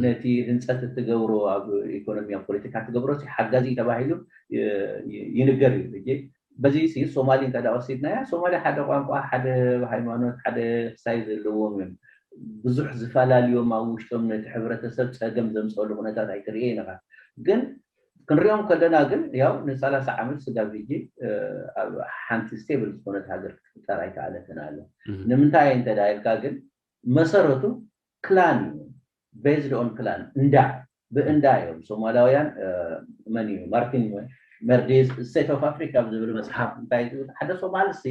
ነቲ ህንፀት እትገብሮ ኣብ ኢኮኖሚ ኣብ ፖለቲካ ትገብሮ ሓጋዚ ተባሂሉ ይንገር እዩ። በዚ ሲ ሶማሊ እንተ ወሲድናያ ሶማሊ ሓደ ቋንቋ፣ ሓደ ሃይማኖት፣ ሓደ ክሳይ ዘለዎም እዮም። ብዙሕ ዝፈላለዮም ኣብ ውሽጦም ነቲ ሕብረተሰብ ፀገም ዘምፀሉ ኩነታት ኣይትርእየን ኢኻ። ግን ክንሪኦም ከለና ግን ያው ንሰላሳ ዓመት ስጋብ ሕጂ ኣብ ሓንቲ ስቴብል ዝኾነት ሃገር ክትፍጠር ኣይከኣለትን ኣለ። ንምንታይ እንተ ኢልካ ግን መሰረቱ ክላን እዩ። ቤዝድ ኦን ክላን እንዳ ብእንዳ እዮም ሶማላውያን መን እዩ ማርቲን መርዲዝ ስቴት ኦፍ ኣፍሪካ ዝብል መፅሓፍ እንታይ ዝብል ሓደ ሶማል ሲ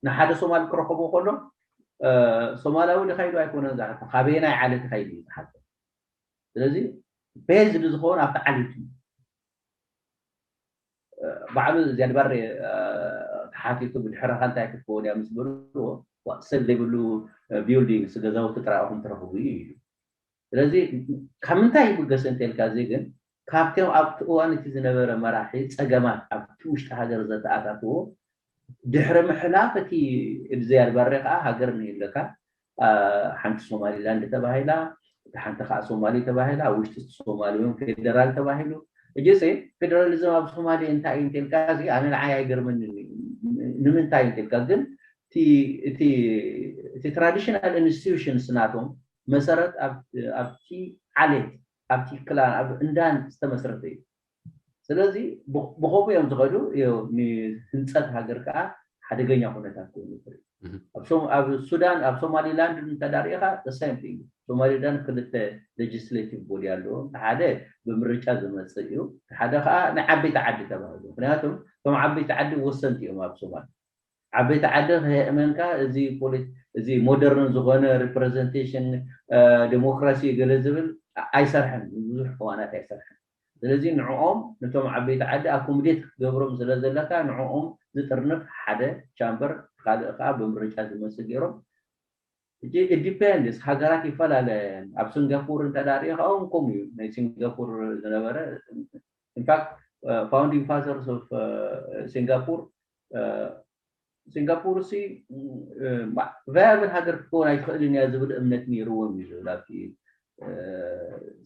ንሓደ ሶማል ክረኸቦ ከሎ ሶማላዊ ድኸይዱ ኣይኮነን ዝሓቶ ካበየናይ ዓሌት ኸይዱ እዩ ዝሓቶ። ስለዚ ቤዝድ ዝኸውን ኣብቲ ዓሌት እዩ። ባዕሉ ዚያድ ባሬ ተሓቲቱ ብድሕረኻ እንታይ ክትከውን እያ ምስ በልዎ ሰብ ዘይብሉ ቢልዲንግስ ገዛውቲ ጥራይ ኢኹም ትረኽቡ እዩ ኢሉ። ስለዚ ካብ ምንታይ ይብገስ እንተልካ እዚ ግን ካብቶም ኣብቲ እዋን እቲ ዝነበረ መራሒ ፀገማት ኣብቲ ውሽጢ ሃገር ዘተኣታትዎ ድሕሪ ምሕላፍ እቲ ዚያድ ባሬ ከዓ ሃገር ንህለካ ሓንቲ ሶማሊላንድ ተባሂላ፣ እቲ ሓንቲ ከዓ ሶማሊ ተባሂላ፣ ኣብ ውሽጢ ሶማሊ እውን ፌደራል ተባሂሉ። እጅ ፌደራሊዝም ኣብ ሶማሊ እንታይ እዩ እንተልካ እዚ ኣነ ንዓይ ኣይገርመኒ። ንምንታይ እንተልካ ግን እቲ ትራዲሽናል ኢንስቲቱሽንስ ናቶም መሰረት ኣብቲ ዓሌት ኣብቲ ክላን ኣብ እንዳን ዝተመስረተ እዩ። ስለዚ ብኸምኡ እዮም ዝኸዱ። ንህንፀት ሃገር ከዓ ሓደገኛ ኩነታት ኮይኑ ይኽእል። ኣብ ሱዳን ኣብ ሶማሊላንድ እንተዳሪእኻ ሰም ሶማሊላንድ ክልተ ሌጅስሌቲቭ ቦዲ ኣለዎም። ሓደ ብምርጫ ዝመፅእ እዩ፣ ሓደ ከዓ ናይ ዓበይቲ ዓዲ ተባሂሉ። ምክንያቱም እቶም ዓበይቲ ዓዲ ወሰንቲ እዮም ኣብ ሶማል። ዓበይቲ ዓዲ ከየእመንካ እዚ እዚ ሞደርን ዝኾነ ሪፕሬዘንቴሽን ዲሞክራሲ ገለ ዝብል ኣይሰርሐን፣ ብዙሕ እዋናት ኣይሰርሐን። ስለዚ ንዕኦም ነቶም ዓበይቲ ዓዲ ኣኮሞዴት ክትገብሮም ስለ ዘለካ ንዕኦም ዝጥርንፍ ሓደ ቻምበር ካልእ ከዓ ብምርጫ ዝመፅእ ገይሮም። ዲፔንድስ ሃገራት ይፈላለ። ኣብ ሲንጋፖር እንተዳሪእኻ እውን ከምኡ እዩ። ናይ ሲንጋፖር ዝነበረ ኢንፋክት ፋውንዲንግ ፋዘርስ ኦፍ ሲንጋፖር ሲንጋፖር ሲ ቫያብል ሃገር ክትከውን ኣይትኽእልን እያ ዝብል እምነት ነይርዎም እዩ ዝብል ኣብቲ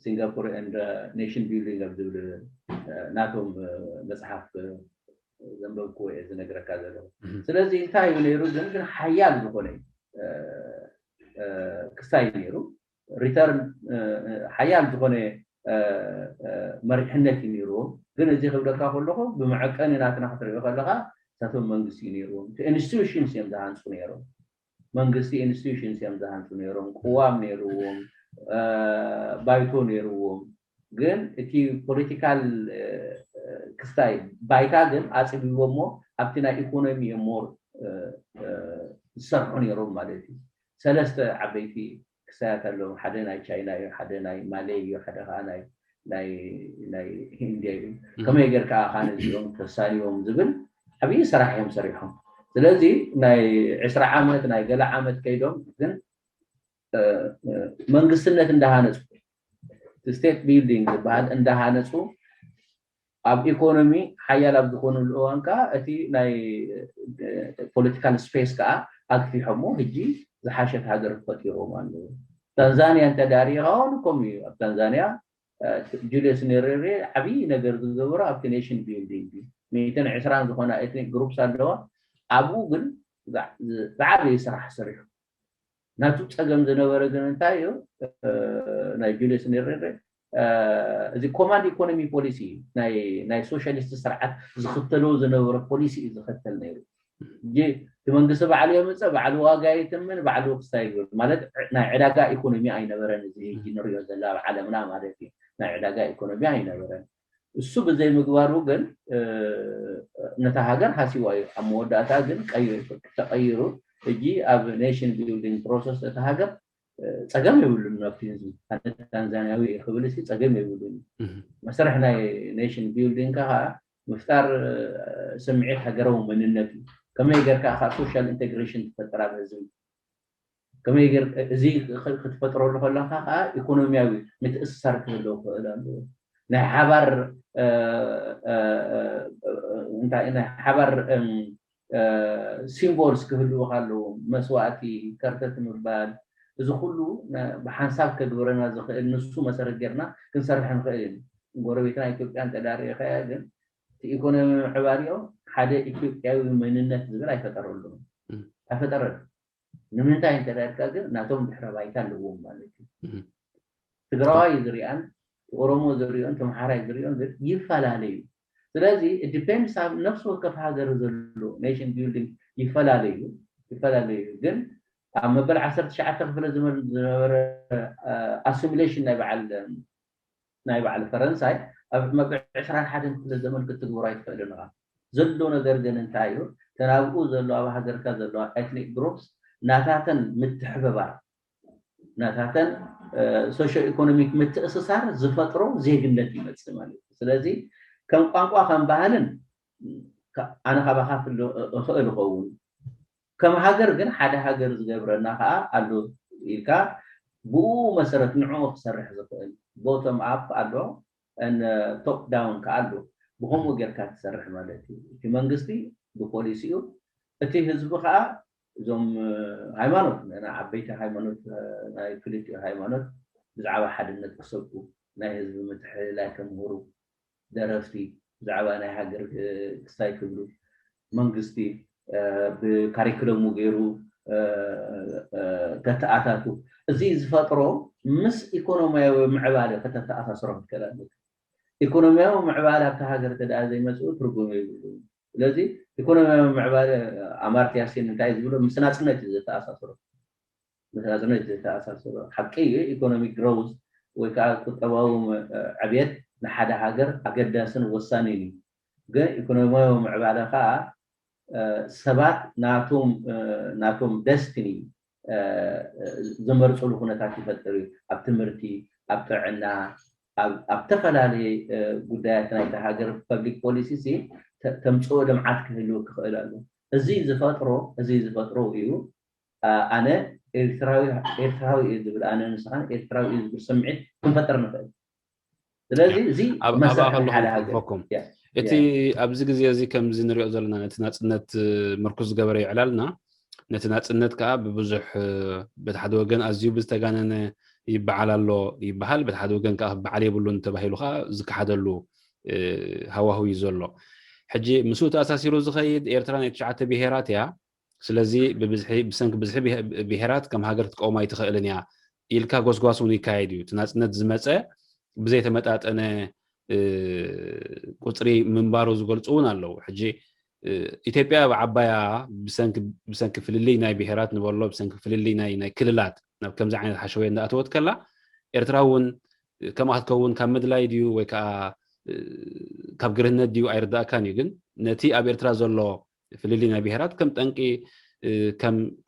ሲንጋፖር and nation building ኣብ ዝብል ናቶም መፅሓፍ ዘንበብክዎ እየ ዝነግረካ ዘለኹ። ስለዚ እንታይ እዩ ነይሩ ግን ግን ሓያል ዝኾነ ክስታይ ነይሩ። ሪተርን ሓያል ዝኾነ መሪሕነት እዩ ነይርዎም። ግን እዚ ክብለካ ከለኹ ብመዐቀኒ ናትና ክትሪኦ ከለካ እሳቶም መንግስቲ እዩ ነይርዎም። ኢንስቲቱሽንስ እዮም ዝሃንፁ ነይሮም። መንግስቲ ኢንስቲቱሽንስ እዮም ዝሃንፁ ነይሮም። ቅዋም ነይርዎም፣ ባይቶ ነይርዎም። ግን እቲ ፖለቲካል ክስታይ ባይታ ግን ኣፅቢቦሞ ኣብቲ ናይ ኢኮኖሚ እዮም ሞር ዝሰርሑ ነይሮም ማለት እዩ። ሰለስተ ዓበይቲ ክስታያት ኣለዉ። ሓደ ናይ ቻይና እዩ፣ ሓደ ናይ ማሌ እዩ፣ ሓደ ከዓ ናይ ናይ ናይ ኢንድያ እዩ። ከመይ ጌርካ ኣኻ ነዚኦም ተሳንዮም ዝብል ዓብዪ ስራሕ እዮም ሰሪሖም። ስለዚ ናይ ዕስራ ዓመት ናይ ገለ ዓመት ከይዶም ግን መንግስትነት እንዳሃነፁ ስቴት ቢልዲንግ ዝበሃል እንዳሃነፁ ኣብ ኢኮኖሚ ሓያል ኣብ ዝኾኑሉ እዋን ከዓ እቲ ናይ ፖለቲካል ስፔስ ከዓ ኣግፊሖሞ ሕጂ ዝሓሸት ሃገር ፈጢሮም ኣለዉ። ታንዛንያ እንተዳሪኻ እውን ከምኡ እዩ። ኣብ ታንዛንያ ጁልየስ ኔሬሬ ዓብዪ ነገር ዝገበሮ ኣብቲ ኔሽን ቢልዲንግ እዩ። ሚእትን ዕስራን ዝኾና ኤትኒክ ግሩፕስ ኣለዋ። ኣብኡ ግን ዝዓበየ ስራሕ ሰሪሑ። ናቱ ፀገም ዝነበረ ግን እንታይ እዩ? ናይ ጁልየስ ኔሬሬ እዚ ኮማንድ ኢኮኖሚ ፖሊሲ ናይ ሶሻሊስት ስርዓት ዝኽተሎ ዝነበረ ፖሊሲ እዩ ዝኸተል ነይሩ። እቲ መንግስቲ ባዕሉ የምፀ፣ ባዕሉ ዋጋ ይትምን፣ ባዕሉ ክስታይ ይብል ማለት ናይ ዕዳጋ ኢኮኖሚ ኣይነበረን። እዚ ሕጂ ንሪኦ ዘለና ኣብ ዓለምና ማለት እዩ ናይ ዕዳጋ ኢኮኖሚ ኣይነበረን። እሱ ብዘይ ምግባሩ ግን ነታ ሃገር ሃሲዋ እዩ። ኣብ መወዳእታ ግን ተቐይሩ ሕጂ ኣብ ኔሽን ቢልዲንግ ፕሮሰስ እታ ሃገር ፀገም የብሉን። ኣብቲ ህዝቢ ኣነ ታንዛንያዊ እየ ክብል ሲ ፀገም የብሉን። መስርሕ ናይ ኔሽን ቢልዲንግ ከዓ ምፍጣር ስምዒት ሃገራዊ መንነት እዩ። ከመይ ጌርካ ከዓ ሶሻል ኢንቴግሬሽን ትፈጥር ኣብ ህዝቢ ከመይ ጌር እዚ ክትፈጥረሉ ከለካ ከዓ ኢኮኖሚያዊ ምትእስሳር ክህልዎ ክኽእል ኣለዎ። ናይ ሓባር እንታይ ናይ ሓባር ሲምቦልስ ክህልውካ ኣለዎም። መስዋእቲ፣ ከርተት ምባል፣ እዚ ኩሉ ብሓንሳብ ከግብረና ዝኽእል ንሱ መሰረት ጌርና ክንሰርሕ ንኽእል ኢና። ጎረቤትና ኢትዮጵያ እንተዳሪእካያ ግን እቲ ኢኮኖሚ ምዕባሊኦም ሓደ ኢትዮጵያዊ መንነት ዝብል ኣይፈጠረሉን ኣይፈጠረን። ንምንታይ እንተዳርካ ግን ናቶም ድሕረ ባይታ ኣለዎም ማለት እዩ። ትግራዋይ ዝሪኣን ኦሮሞ ዝሪኦን ተምሓራይ ዝሪኦን ግን ይፈላለዩ። ስለዚ ዲፔንድስ ኣብ ነፍሲ ወከፍ ሃገር ዘሎ ኔሽን ቢልዲንግ ይፈላለዩ ይፈላለዩ ግን ኣብ መበል ዓሰርተ ትሽዓተ ክፍለ ዘመን ዝነበረ ኣሲሚሌሽን ናይ በዓል ናይ በዓል ፈረንሳይ ኣብ መበል ዕስራን ሓደን ክፍለ ዘመን ክትግብሮ ኣይትኽእልን ኢኻ። ዘሎ ነገር ግን እንታይ እዩ? ተናብኡ ዘሎ ኣብ ሃገርካ ዘለዋ ኤትኒክ ግሩፕስ ናታተን ምትሕብባር ናታተን ሶሾ ኢኮኖሚክ ምትእስሳር ዝፈጥሮ ዜግነት ይመፅእ ማለት እዩ። ስለዚ ከም ቋንቋ ከም ባህልን ኣነ ካባካ እኽእል እኸውን ከም ሃገር ግን ሓደ ሃገር ዝገብረና ከዓ ኣሎ ኢልካ ብኡ መሰረት ንዕኡ ክሰርሕ ዝኽእል ቦቶም ኣፕ ኣሎ ቶፕ ዳውን ከዓ ኣሎ። ብከምኡ ጌርካ ትሰርሕ ማለት እዩ። እቲ መንግስቲ ብፖሊሲኡ እቲ ህዝቢ ከዓ እዞም ሃይማኖት ንና ዓበይቲ ሃይማኖት ናይ ክልቲኡ ሃይማኖት ብዛዕባ ሓድነት ክሰብኩ ናይ ህዝቢ ምትሕልላይ ከምህሩ ደረፍቲ ብዛዕባ ናይ ሃገር ክስታይ ክብሉ መንግስቲ ብካሪክለሙ ገይሩ ከተኣታቱ እዚ ዝፈጥሮ ምስ ኢኮኖሚያዊ ምዕባለ ከተተኣሳስሮ ክትክእል ኣለካ። ኢኮኖሚያዊ ምዕባለ ኣብታ ሃገር ተደኣ ዘይመፅኡ ትርጉም የብሉ። ስለዚ ኢኮኖሚያዊ ምዕባለ ኣማርትያ ሴን እንታይ ዝብሎ ምስ ናፅነት እዩ ዘተኣሳስሮ። ምስ ናፅነት እዩ ዘተኣሳስሮ። ሓቂ እዩ ኢኮኖሚክ ግሮውዝ ወይ ከዓ ቁጠባዊ ዕብየት ንሓደ ሃገር ኣገዳስን ወሳኒን እዩ። ግን ኢኮኖሚያዊ ምዕባለ ከዓ ሰባት ናቶም ናቶም ደስቲኒ ዝመርፅሉ ኩነታት ይፈጥር እዩ። ኣብ ትምህርቲ፣ ኣብ ጥዕና፣ ኣብ ተፈላለየ ጉዳያት ናይታ ሃገር ፐብሊክ ፖሊሲ ተምፅኦ ልምዓት ክህልው ክኽእል ኣሎ። እዚ ዝፈጥሮ እዚ ዝፈጥሮ እዩ ኣነ ኤርትራዊ ኤርትራዊ እዩ ዝብል ኣነ ንስኻን ኤርትራዊ እዩ ዝብል ስምዒት ክንፈጥር ንኽእል። ስለዚ እዚ መሳርሒ ሓደ ሃገር እቲ ኣብዚ ግዜ እዚ ከምዚ ንሪኦ ዘለና ነቲ ናጽነት ምርኩስ ዝገበረ ይዕላልና፣ ነቲ ናጽነት ከዓ ብብዙሕ በቲ ሓደ ወገን ኣዝዩ ብዝተጋነነ ይበዓል ኣሎ ይበሃል፣ በቲ ሓደ ወገን ከዓ በዓል የብሉን ተባሂሉ ከዓ ዝከሓደሉ ሃዋህው እዩ ዘሎ። ሕጂ ምስኡ ተኣሳሲሩ ዝኸይድ ኤርትራ ናይ ትሽዓተ ብሄራት እያ። ስለዚ ብብዝሒ ብሰንኪ ብዝሒ ብሄራት ከም ሃገር ክትቀውማ ኣይትኽእልን እያ ኢልካ ጎስጓስ እውን ይካየድ እዩ። እቲ ናጽነት ዝመጸ ብዘይተመጣጠነ ቁጽሪ ምንባሩ ዝገልጹ እውን ኣለዉ። ሕጂ ኢትዮጵያ ብዓባያ ብሰንኪ ፍልልይ ናይ ብሄራት ንበሎ ብሰንኪ ፍልልይ ናይ ክልላት ናብ ከምዚ ዓይነት ሓሸወየ እንዳኣተወት ከላ ኤርትራ እውን ከምኣ ክትከውን ካብ ምድላይ ድዩ ወይ ከዓ ካብ ግርህነት ድዩ ኣይርዳእካን እዩ። ግን ነቲ ኣብ ኤርትራ ዘሎ ፍልልይ ናይ ብሄራት ከም ጠንቂ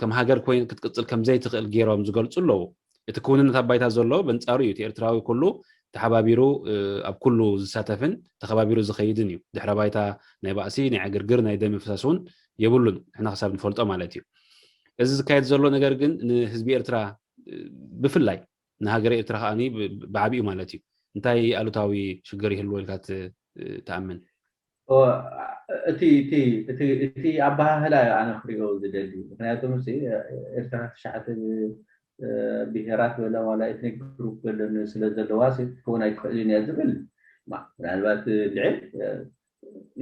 ከም ሃገር ኮይን ክትቅፅል ከም ዘይትኽእል ገይሮም ዝገልፁ ኣለዉ። እቲ ክውንነት ኣብ ባይታ ዘሎ በንፃሩ እዩ። እቲ ኤርትራዊ ኩሉ ተሓባቢሩ ኣብ ኩሉ ዝሳተፍን ተኸባቢሩ ዝኸይድን እዩ። ድሕረ ባይታ ናይ ባእሲ፣ ናይ ዕግርግር፣ ናይ ደም ምፍሳስ እውን የብሉን፣ ንሕና ክሳብ ንፈልጦ ማለት እዩ። እዚ ዝካየድ ዘሎ ነገር ግን ንህዝቢ ኤርትራ ብፍላይ ንሃገረ ኤርትራ ከዓኒ ብዓቢኡ ማለት እዩ እንታይ ኣሉታዊ ሽግር ይህልዎ ኢልካ ትኣምን? እቲ ኣበሃህላ ኣነ ክሪኦ ዝደሊ። ምክንያቱ ኤርትራ ትሽዓተ ብሄራት ወላ ዋላ ኤትኒክ ግሩፕ በለን ስለ ዘለዋ ክትከውን ኣይትኽእልን እያ ዝብል ምናልባት ልዕል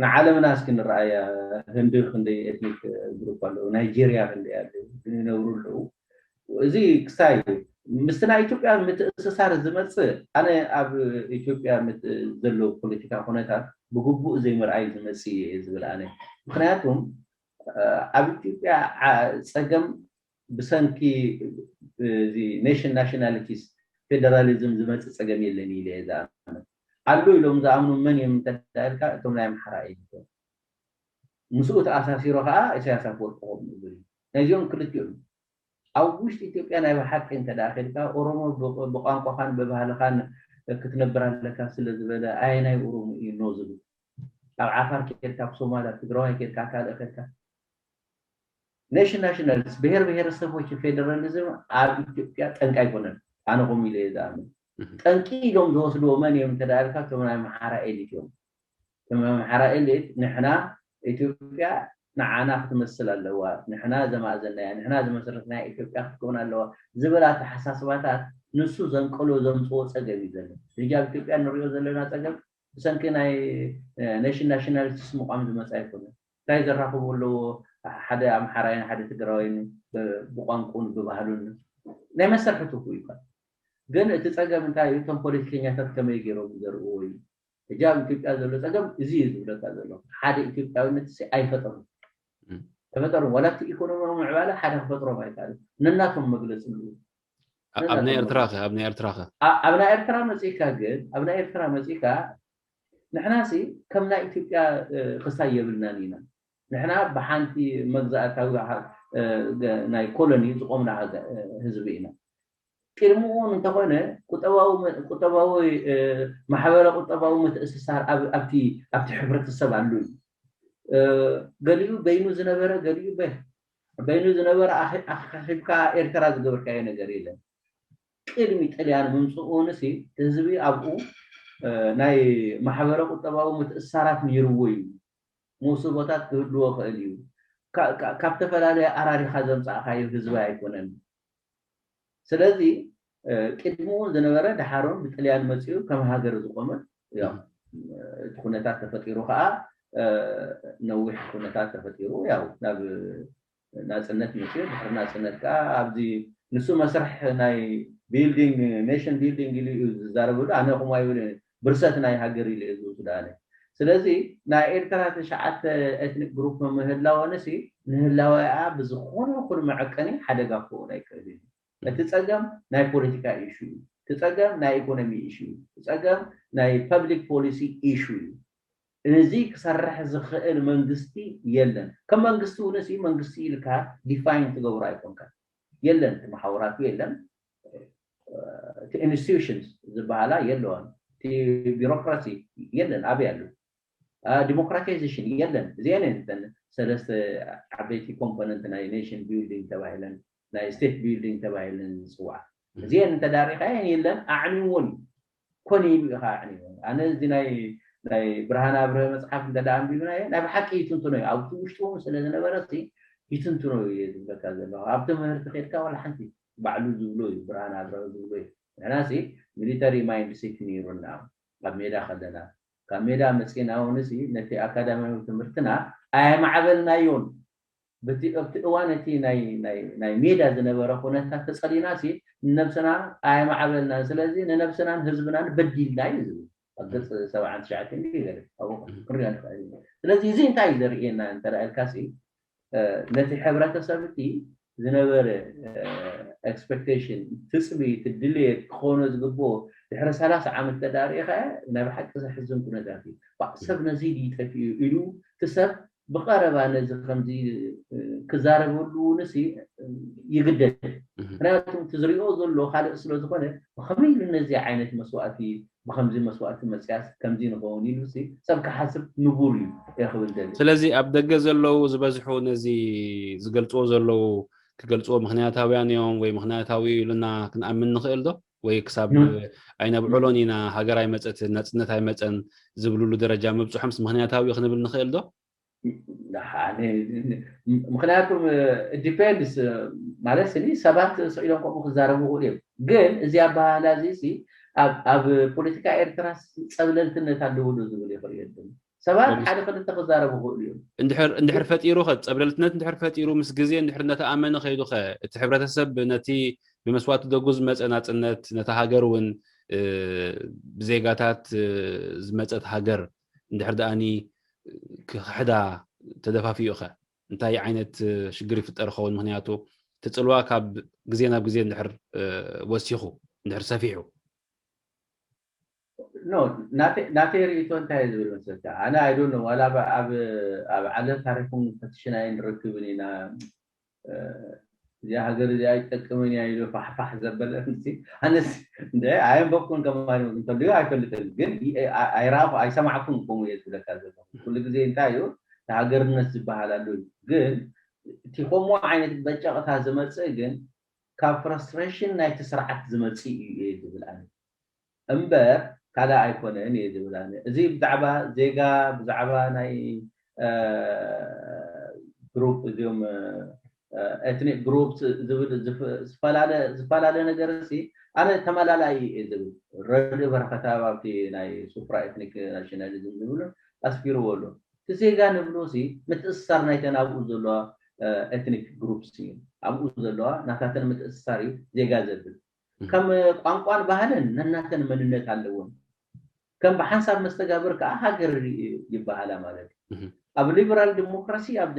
ንዓለምና እስኪ ንረኣያ። ህንዲ ክንደይ ኤትኒክ ግሩፕ ኣለዉ፣ ናይጄርያ ክንደይ ኣለዉ፣ ግን ይነብሩ ኣለዉ። እዚ ክሳይ ምስቲ ናይ ኢትዮጵያ ምትእስሳር ዝመፅእ ኣነ ኣብ ኢትዮጵያ ዘሎ ፖለቲካ ኩነታት ብግቡእ ዘይምርኣይ ዝመፅእ እየ ዝብል ኣነ። ምክንያቱም ኣብ ኢትዮጵያ ፀገም ብሰንኪ ኔሽን ናሽናሊቲስ ፌደራሊዝም ዝመፅእ ፀገም የለን ኢለ እየ ዝኣምን። ኣሎ ኢሎም ዝኣምኑ መን እዮም እንተዳልካ እቶም ናይ ኣምሓራ እዮም። ምስኡ ተኣሳሲሮ ከዓ ኢሳያስ ኣፈወርቂ ከምኡ ዝብል እዩ። ናይዚኦም ክልቲኦም ኣብ ውሽጢ ኢትዮጵያ ናይ ብሓቂ እንተ ደኣ ኬድካ ኦሮሞ ብቋንቋኻን ብባህልኻን ክትነብር ኣለካ ስለ ዝበለ ኣየናይ ኦሮሞ እዩ ኖ ዝብል? ኣብ ዓፋር ኬድካ፣ ኣብ ሶማል፣ ኣብ ትግራዋይ ኬድካ፣ ካልእ ኬድካ ኔሽን ናሽናልስ ብሄር ብሄረሰቦች ፌደራሊዝም ኣብ ኢትዮጵያ ጠንቂ ኣይኮነን። ኣነ ከምኡ ኢለ እየ ዝኣምን። ጠንቂ ኢሎም ዝወስድዎ መን እዮም እንተ ደኣ ኢልካ እቶም ናይ ኣምሓራ ኤሊት እዮም። እቶም ናይ ኣምሓራ ኤሊት ንሕና ኢትዮጵያ ንዓና ክትመስል ኣለዋ፣ ንሕና ዘማእዘናያ፣ ንሕና ዝመሰረትናያ ኢትዮጵያ ክትከውን ኣለዋ ዝብል ኣተሓሳስባታት ንሱ ዘንቀሎ ዘምፅኦ ፀገም እዩ ዘሎ። ሕጂ ኣብ ኢትዮጵያ ንሪኦ ዘለና ፀገም ብሰንኪ ናይ ኔሽን ናሽናሊቲስ ምቋም ዝመፀ ኣይኮነን። እንታይ ዘራኽቡ ኣለዎ? ሓደ ኣምሓራይን ሓደ ትግራዋይን ብቋንቁን ብባህሉን ናይ መሰርሕቱ እኮ ይባል። ግን እቲ ፀገም እንታይ እዩ? እቶም ፖለቲከኛታት ከመይ ገይሮም ይዘርእዎ እዩ። ሕጂ ኣብ ኢትዮጵያ ዘሎ ፀገም እዚ እዩ ዝብለካ ዘሎ። ሓደ ኢትዮጵያዊነት ሲ ኣይፈጠሩ ተፈጠሩ ዋላ እቲ ኢኮኖሚያዊ ምዕባለ ሓደ ክፈጥሮም ኣይከኣሉ። ነናቶም መግለፂ ኣለዎ። ኣብ ናይ ኤርትራ ኸ ኣብ ናይ ኤርትራ ኸ ኣብ ናይ ኤርትራ መፂካ ግን ኣብ ናይ ኤርትራ መፂካ ንሕና ሲ ከም ናይ ኢትዮጵያ ክሳይ የብልናን ኢና። ንሕና ብሓንቲ መግዛእታዊ ናይ ኮሎኒ ዝቆምና ህዝቢ ኢና። ቅድምኡ እውን እንተኾነ ቁጠባዊ ማሕበረ ቁጠባዊ ምትእስሳር ኣብቲ ኣብቲ ሕብረተሰብ ኣሉ እዩ። ገሊኡ በይኑ ዝነበረ ገሊኡ በይኑ ዝነበረ ኣኺብካ ኤርትራ ዝገበርካዮ ነገር የለን። ቅድሚ ጥልያን ምምፅኡ ንሲ ህዝቢ ኣብኡ ናይ ማሕበረ ቁጠባዊ ምትእስሳራት ነይርዎ እዩ። መውስቦታት ክህልዎ ክእል እዩ። ካብ ተፈላለየ ኣራሪኻ ዘምፃእካዮ ህዝቢ ኣይኮነን። ስለዚ ቅድምኡ ዝነበረ ድሓሮም ብጥልያን መፂኡ ከም ሃገር ዝቆመ እቲ ኩነታት ተፈጢሩ ከዓ ነዊሕ ኩነታት ተፈጢሩ ያው ናብ ናፅነት መፅኡ ድሕሪ ናፅነት ከዓ ኣብዚ ንሱ መስርሕ ናይ ቢልዲንግ ኔሽን ቢልዲንግ ኢሉ እዩ ዝዛረበሉ። ኣነ ከምኡ ኣይብል ብርሰት ናይ ሃገር ኢሉ እዩ ዝውስድ ኣነ። ስለዚ ናይ ኤርትራ ትሽዓተ ኤትኒክ ግሩፕ ምህላወ ንሲ ንህላወኣ ብዝኾነ ይኹን መዐቀኒ ሓደጋ ክኸውን ኣይክእል እዩ። እቲ ፀገም ናይ ፖለቲካ ኢሹ እዩ። እቲ ፀገም ናይ ኢኮኖሚ ኢሹ እዩ። እቲ ፀገም ናይ ፐብሊክ ፖሊሲ ኢሹ እዩ። እዚ ክሰርሕ ዝኽእል መንግስቲ የለን። ከም መንግስቲ እውን እዚ መንግስቲ ኢልካ ዲፋይን ትገብሮ ኣይኮንካ። የለን፣ እቲ መሓውራቱ የለን፣ እቲ ኢንስቲቱሽንስ ዝበሃላ የለዋን፣ እቲ ቢሮክራሲ የለን። ኣበይ ኣሎ? ዲሞክራታይዜሽን የለን። እዚአን እተን ሰለስተ ዓበይቲ ኮምፖነንት ናይ ኔሽን ቢልዲንግ ተባሂለን ናይ ስቴት ቢልዲንግ ተባሂለን ዝፅዋዓ እዚአን እንተዳሪኻየን የለን፣ ኣዕንይዎን እዩ። ኮነ ኢሉ ኢኻ ኣዕንይዎን። ኣነ እዚ ናይ ናይ ብርሃን ኣብርሀ መፅሓፍ እንተ ደኣ ኣንቢብናዮ ናይ ብሓቂ ይትንትኖ እዩ። ኣብቲ ውሽጡ እውን ስለ ዝነበረ ሲ ይትንትኖ እዩ ዝብለካ ዘለኹ። ኣብ ትምህርቲ ከድካ ዋላ ሓንቲ ባዕሉ ዝብሎ እዩ ብርሃን ኣብርሀ ዝብሎ እዩ። ንሕና ሲ ሚሊተሪ ማይንድ ሴት ነይሩና ኣብ ሜዳ ከለና ካብ ሜዳ መፂና እውን ሲ ነቲ ኣካዳሚያዊ ትምህርትና ኣየማዕበልናዮን። በቲ ኣብቲ እዋን እቲ ናይ ናይ ናይ ሜዳ ዝነበረ ኩነታት ተጸሊና ሲ ንነብስና ኣየማዕበልናን ስለዚ ንነብስናን ህዝብናን በዲልና እዩ ዝብል ኣብ ገጽ ሰብዓን ትሽዓተን ይገለ ኣብኡ ክንሪኦ ንኽእል ኢና ስለዚ እዚ እንታይ እዩ ዘርእየና እንተ ኢልካ ሲ ነቲ ሕብረተሰብ እቲ ዝነበረ ኤክስፔክቴሽን ትፅቢት ድልየት ክኾኖ ዝግብኦ ድሕሪ ሰላሳ ዓመት ተዳሪእኻ ናይ ብሓቂ ዘሕዝን ኩነታት እዩ ሰብ ነዚ ድዩ ጠፊኡ ኢሉ እቲ ሰብ ብቐረባ ነዚ ከምዚ ክዛረበሉ ንሲ ይግደድ ምክንያቱ እቲ ዝሪኦ ዘሎ ካልእ ስለ ዝኾነ ብኸመይ ኢሉ ነዚ ዓይነት መስዋእቲ ብኸምዚ መስዋእቲ መፅያስ ከምዚ ንኸውን ኢሉ ሲ ሰብ ክሓስብ ንቡር እዩ እየ ክብል ደሊ ስለዚ ኣብ ደገ ዘለዉ ዝበዝሑ ነዚ ዝገልፅዎ ዘለዉ ክገልፅዎ ምክንያታውያን እዮም ወይ ምክንያታዊ ኢሉና ክንኣምን ንኽእል ዶ ወይ ክሳብ ኣይነብዕሎን ኢና ሃገር ኣይመፀትን ናፅነት ኣይመፀን ዝብልሉ ደረጃ ምብፅሖምስ ምክንያታዊ ክንብል ንኽእል ዶ ምክንያቱም ዲፔንድስ ማለት ስኒ ሰባት ስኢሎም ከምኡ ክዛረቡ ይኽእሉ እዮም ግን እዚ ኣባህላ እዚ ሲ ኣብ ፖለቲካ ኤርትራ ጸብለልትነት ኣለዎ ዶ ዝብል ይኽእል የለን ሰባት ሓደ ክልተ ክዛረቡ ይኽእሉ እዮም እንድሕር ፈጢሩ ኸ ጸብለልትነት እንድሕር ፈጢሩ ምስ ግዜ እንድሕር እናተኣመነ ከይዱ ኸ እቲ ሕብረተሰብ ነቲ ብመስዋእቲ ደጉ ዝመፀ ናፅነት ነታ ሃገር እውን ብዜጋታት ዝመፀት ሃገር እንድሕር ደኣኒ ክሕዳ ተደፋፊኡ ኸ እንታይ ዓይነት ሽግር ይፍጠር ኸውን ምክንያቱ እቲ ፅልዋ ካብ ግዜ ናብ ግዜ እንድሕር ወሲኹ እንድሕር ሰፊሑ ናተይ ርእቶ እንታይ ዝብል መስለካ ኣነ ኣይዶ ዋላ ኣብ ዓለም ታሪኩም ፈትሽና ንረክብን ኢና እዚኣ ሃገር እዚኣ ኣይጠቅምን እያ ኢሉ ፋሕፋሕ ዘበለ ኣነስ እንደ ኣየንበብኩን ከማን እንተልዩ ኣይፈልጥን ግን ኣይረኣኹ ኣይሰማዕኩን ከምኡ እየ ዝብለካ ዘለኹ ኩሉ ግዜ እንታይ እዩ ሃገርነት ዝበሃል ኣሎ እዩ ግን እቲ ከምኡ ዓይነት በጨቕታ ዝመፅእ ግን ካብ ፍረስትሬሽን ናይቲ ስርዓት ዝመፅእ እዩ እየ ዝብል ኣነ እምበር ካልእ ኣይኮነን እየ ዝብል ኣነ እዚ ብዛዕባ ዜጋ ብዛዕባ ናይ ግሩፕ እዚኦም ኤትኒክ ግሩፕ ዝብል ዝፈላለ ነገር ሲ ኣነ ተመላላይ እየ ዝብል ረድእ በረኸታብ ኣብቲ ናይ ሱፕራ ኤትኒክ ናሽናሊዝም ዝብሉ ኣስፊርዎ ኣሎ እቲ ዜጋ ንብሎ ሲ ምትእስሳር ናይተን ኣብኡ ዘለዋ ኤትኒክ ግሩፕስ እዩ ኣብኡ ዘለዋ ናታተን ምትእስሳር እዩ ዜጋ ዘብል ከም ቋንቋን ባህልን ነናተን መንነት ኣለዎም ከም ብሓንሳብ መስተጋብር ከዓ ሃገር ይበሃላ ማለት እዩ ኣብ ሊበራል ዲሞክራሲ ኣብዚ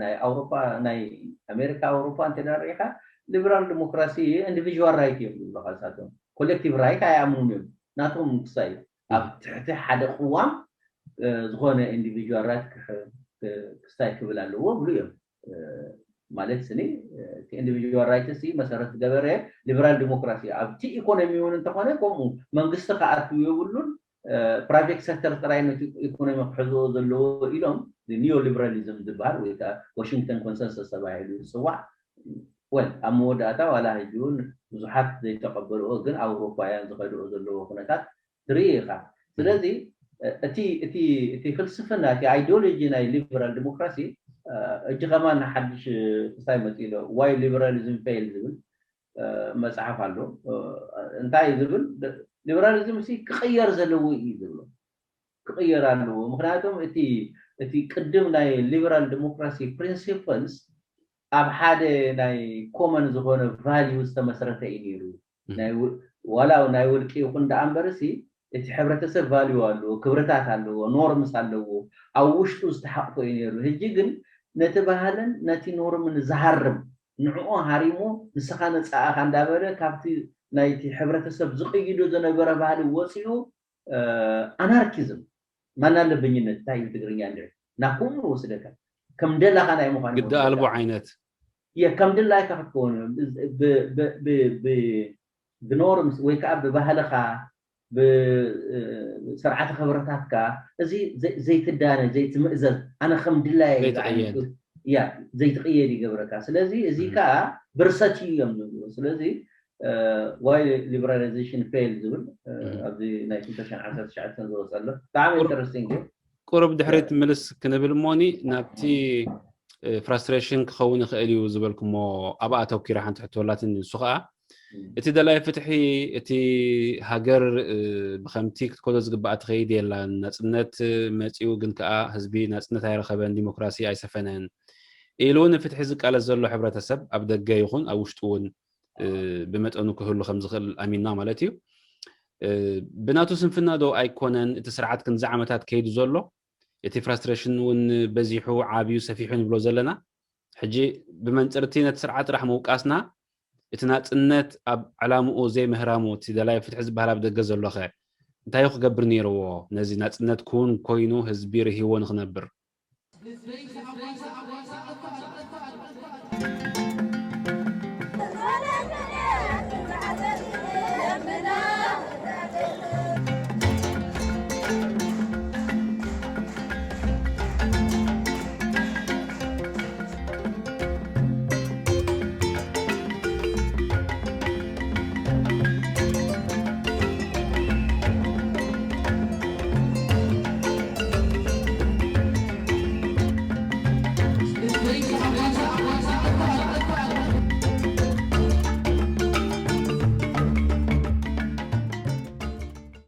ናይ ኣውሮፓ ናይ ኣሜሪካ ኣውሮፓ እንተ ሪኢካ ሊበራል ዲሞክራሲ ኢንዲቪዥዋል ራይት እዮም ዝብሉ ካልሳቶም ኮሌክቲቭ ራይት ኣይኣምኑን እዮም ናቶም ክሳይ ኣብ ትሕቲ ሓደ ቅዋም ዝኾነ ኢንዲቪጁዋል ራይት ክስታይ ክብል ኣለዎ ብሉ እዮም ማለት ስኒ ኢንዲቪጁዋል ራይትስ መሰረት ዝገበረ ሊበራል ዲሞክራሲ ኣብቲ ኢኮኖሚ እውን እንተኾነ ከምኡ መንግስቲ ክኣትው የብሉን ፕራይቬት ሴክተር ጥራይ ነቲ ኢኮኖሚ ክሕዝኦ ዘለዎ ኢሎም ኒዮ ሊበራሊዝም ዝበሃል ወይ ከዓ ዋሽንግተን ኮንሰንሰስ ተባሂሉ ዝፅዋዕ ወል ኣብ መወዳእታ ዋላ ሕጂ እውን ብዙሓት ዘይተቀበልኦ ግን ኣውሮፓውያን ዝኸድኦ ዘለዎ ኩነታት ትርኢ ኢኻ ስለዚ እቲ እቲ እቲ ፍልስፍና እቲ ኣይዲዮሎጂ ናይ ሊበራል ዲሞክራሲ እጂ ከማን ሓድሽ ክሳይ መፂሎ ዋይ ሊበራሊዝም ፌል ዝብል መፅሓፍ ኣሎ እንታይ ዝብል ሊበራሊዝም ሲ ክቅየር ዘለዎ እዩ ዝብሎ ክቅየር ኣለዎ ምክንያቱም እቲ እቲ ቅድም ናይ ሊበራል ዲሞክራሲ ፕሪንሲፕልስ ኣብ ሓደ ናይ ኮመን ዝኾነ ቫልዩ ዝተመስረተ እዩ ነይሩ ዋላ ናይ ውልቂ ይኹን ደኣ እምበርሲ እቲ ሕብረተሰብ ቫልዩ ኣለዎ ክብርታት ኣለዎ ኖርምስ ኣለዎ ኣብ ውሽጡ ዝተሓቕፎ እዩ ነይሩ ህጂ ግን ነቲ ባህልን ነቲ ኖርምን ዝሃርም ንዕኡ ሃሪሙ ንስኻ ነፃእኻ እንዳበለ ካብቲ ናይቲ ሕብረተሰብ ዝቕይዶ ዝነበረ ባህሊ ወፂኡ ኣናርኪዝም ማናለብኝነት እንታይ እዩ ትግርኛ እንድዒ ናብ ከምኡ ወስደካ ከም ደላኻ ናይ ምዃን ግዲ ኣልቦ ዓይነት የ ከም ድላይካ ክትከውን ብኖርምስ ወይ ከዓ ብባህልኻ ብስርዓተ ክብረታትካ እዚ ዘይትዳነ ዘይትምእዘዝ ኣነ ከም ድላይ ዘይትቅየድ ይገብረካ ስለዚ እዚ ከዓ ብርሰት እዩ እዮም ዝብሉ ስለዚ why liberalization fail ዝብል ኣብዚ ናይ ክልተ ሽሕን ዓሰርተ ትሽዓተን ዝወፀ ኣሎ። ብጣዕሚ ኢንተረስቲንግ እዩ። ቁሩብ ድሕሪት ምልስ ክንብል እሞኒ ናብቲ ፍራስትሬሽን ክኸውን ይኽእል እዩ ዝበልኩሞ ኣብኣ ኣተኪረ ሓንቲ ሕቶ ኣላትኒ። ንሱ ከዓ እቲ ደላይ ፍትሒ እቲ ሃገር ብከምቲ ክትከዶ ዝግባኣ ትኸይድ የላን፣ ናፅነት መፂኡ ግን ከዓ ህዝቢ ናፅነት ኣይረኸበን፣ ዲሞክራሲ ኣይሰፈነን ኢሉ ንፍትሒ ዝቃለስ ዘሎ ሕብረተሰብ ኣብ ደገ ይኹን ኣብ ውሽጡ እውን ብመጠኑ ክህሉ ከም ዝኽእል ኣሚንና ማለት እዩ። ብናቱ ስንፍና ዶ ኣይኮነን እቲ ስርዓት ክንዚ ዓመታት ከይዱ ዘሎ? እቲ ፍራስትሬሽን እውን በዚሑ ዓብዩ ሰፊሑ ንብሎ ዘለና። ሕጂ ብመንፅርቲ ነቲ ስርዓት ጥራሕ ምውቃስና እቲ ናፅነት ኣብ ዕላምኡ ዘይምህራሙ እቲ ደላይ ፍትሒ ዝበሃል ኣብ ደገ ዘሎኸ እንታይ ክገብር ነይርዎ? ነዚ ናፅነት ክውን ኮይኑ ህዝቢ ርህይዎ ንክነብር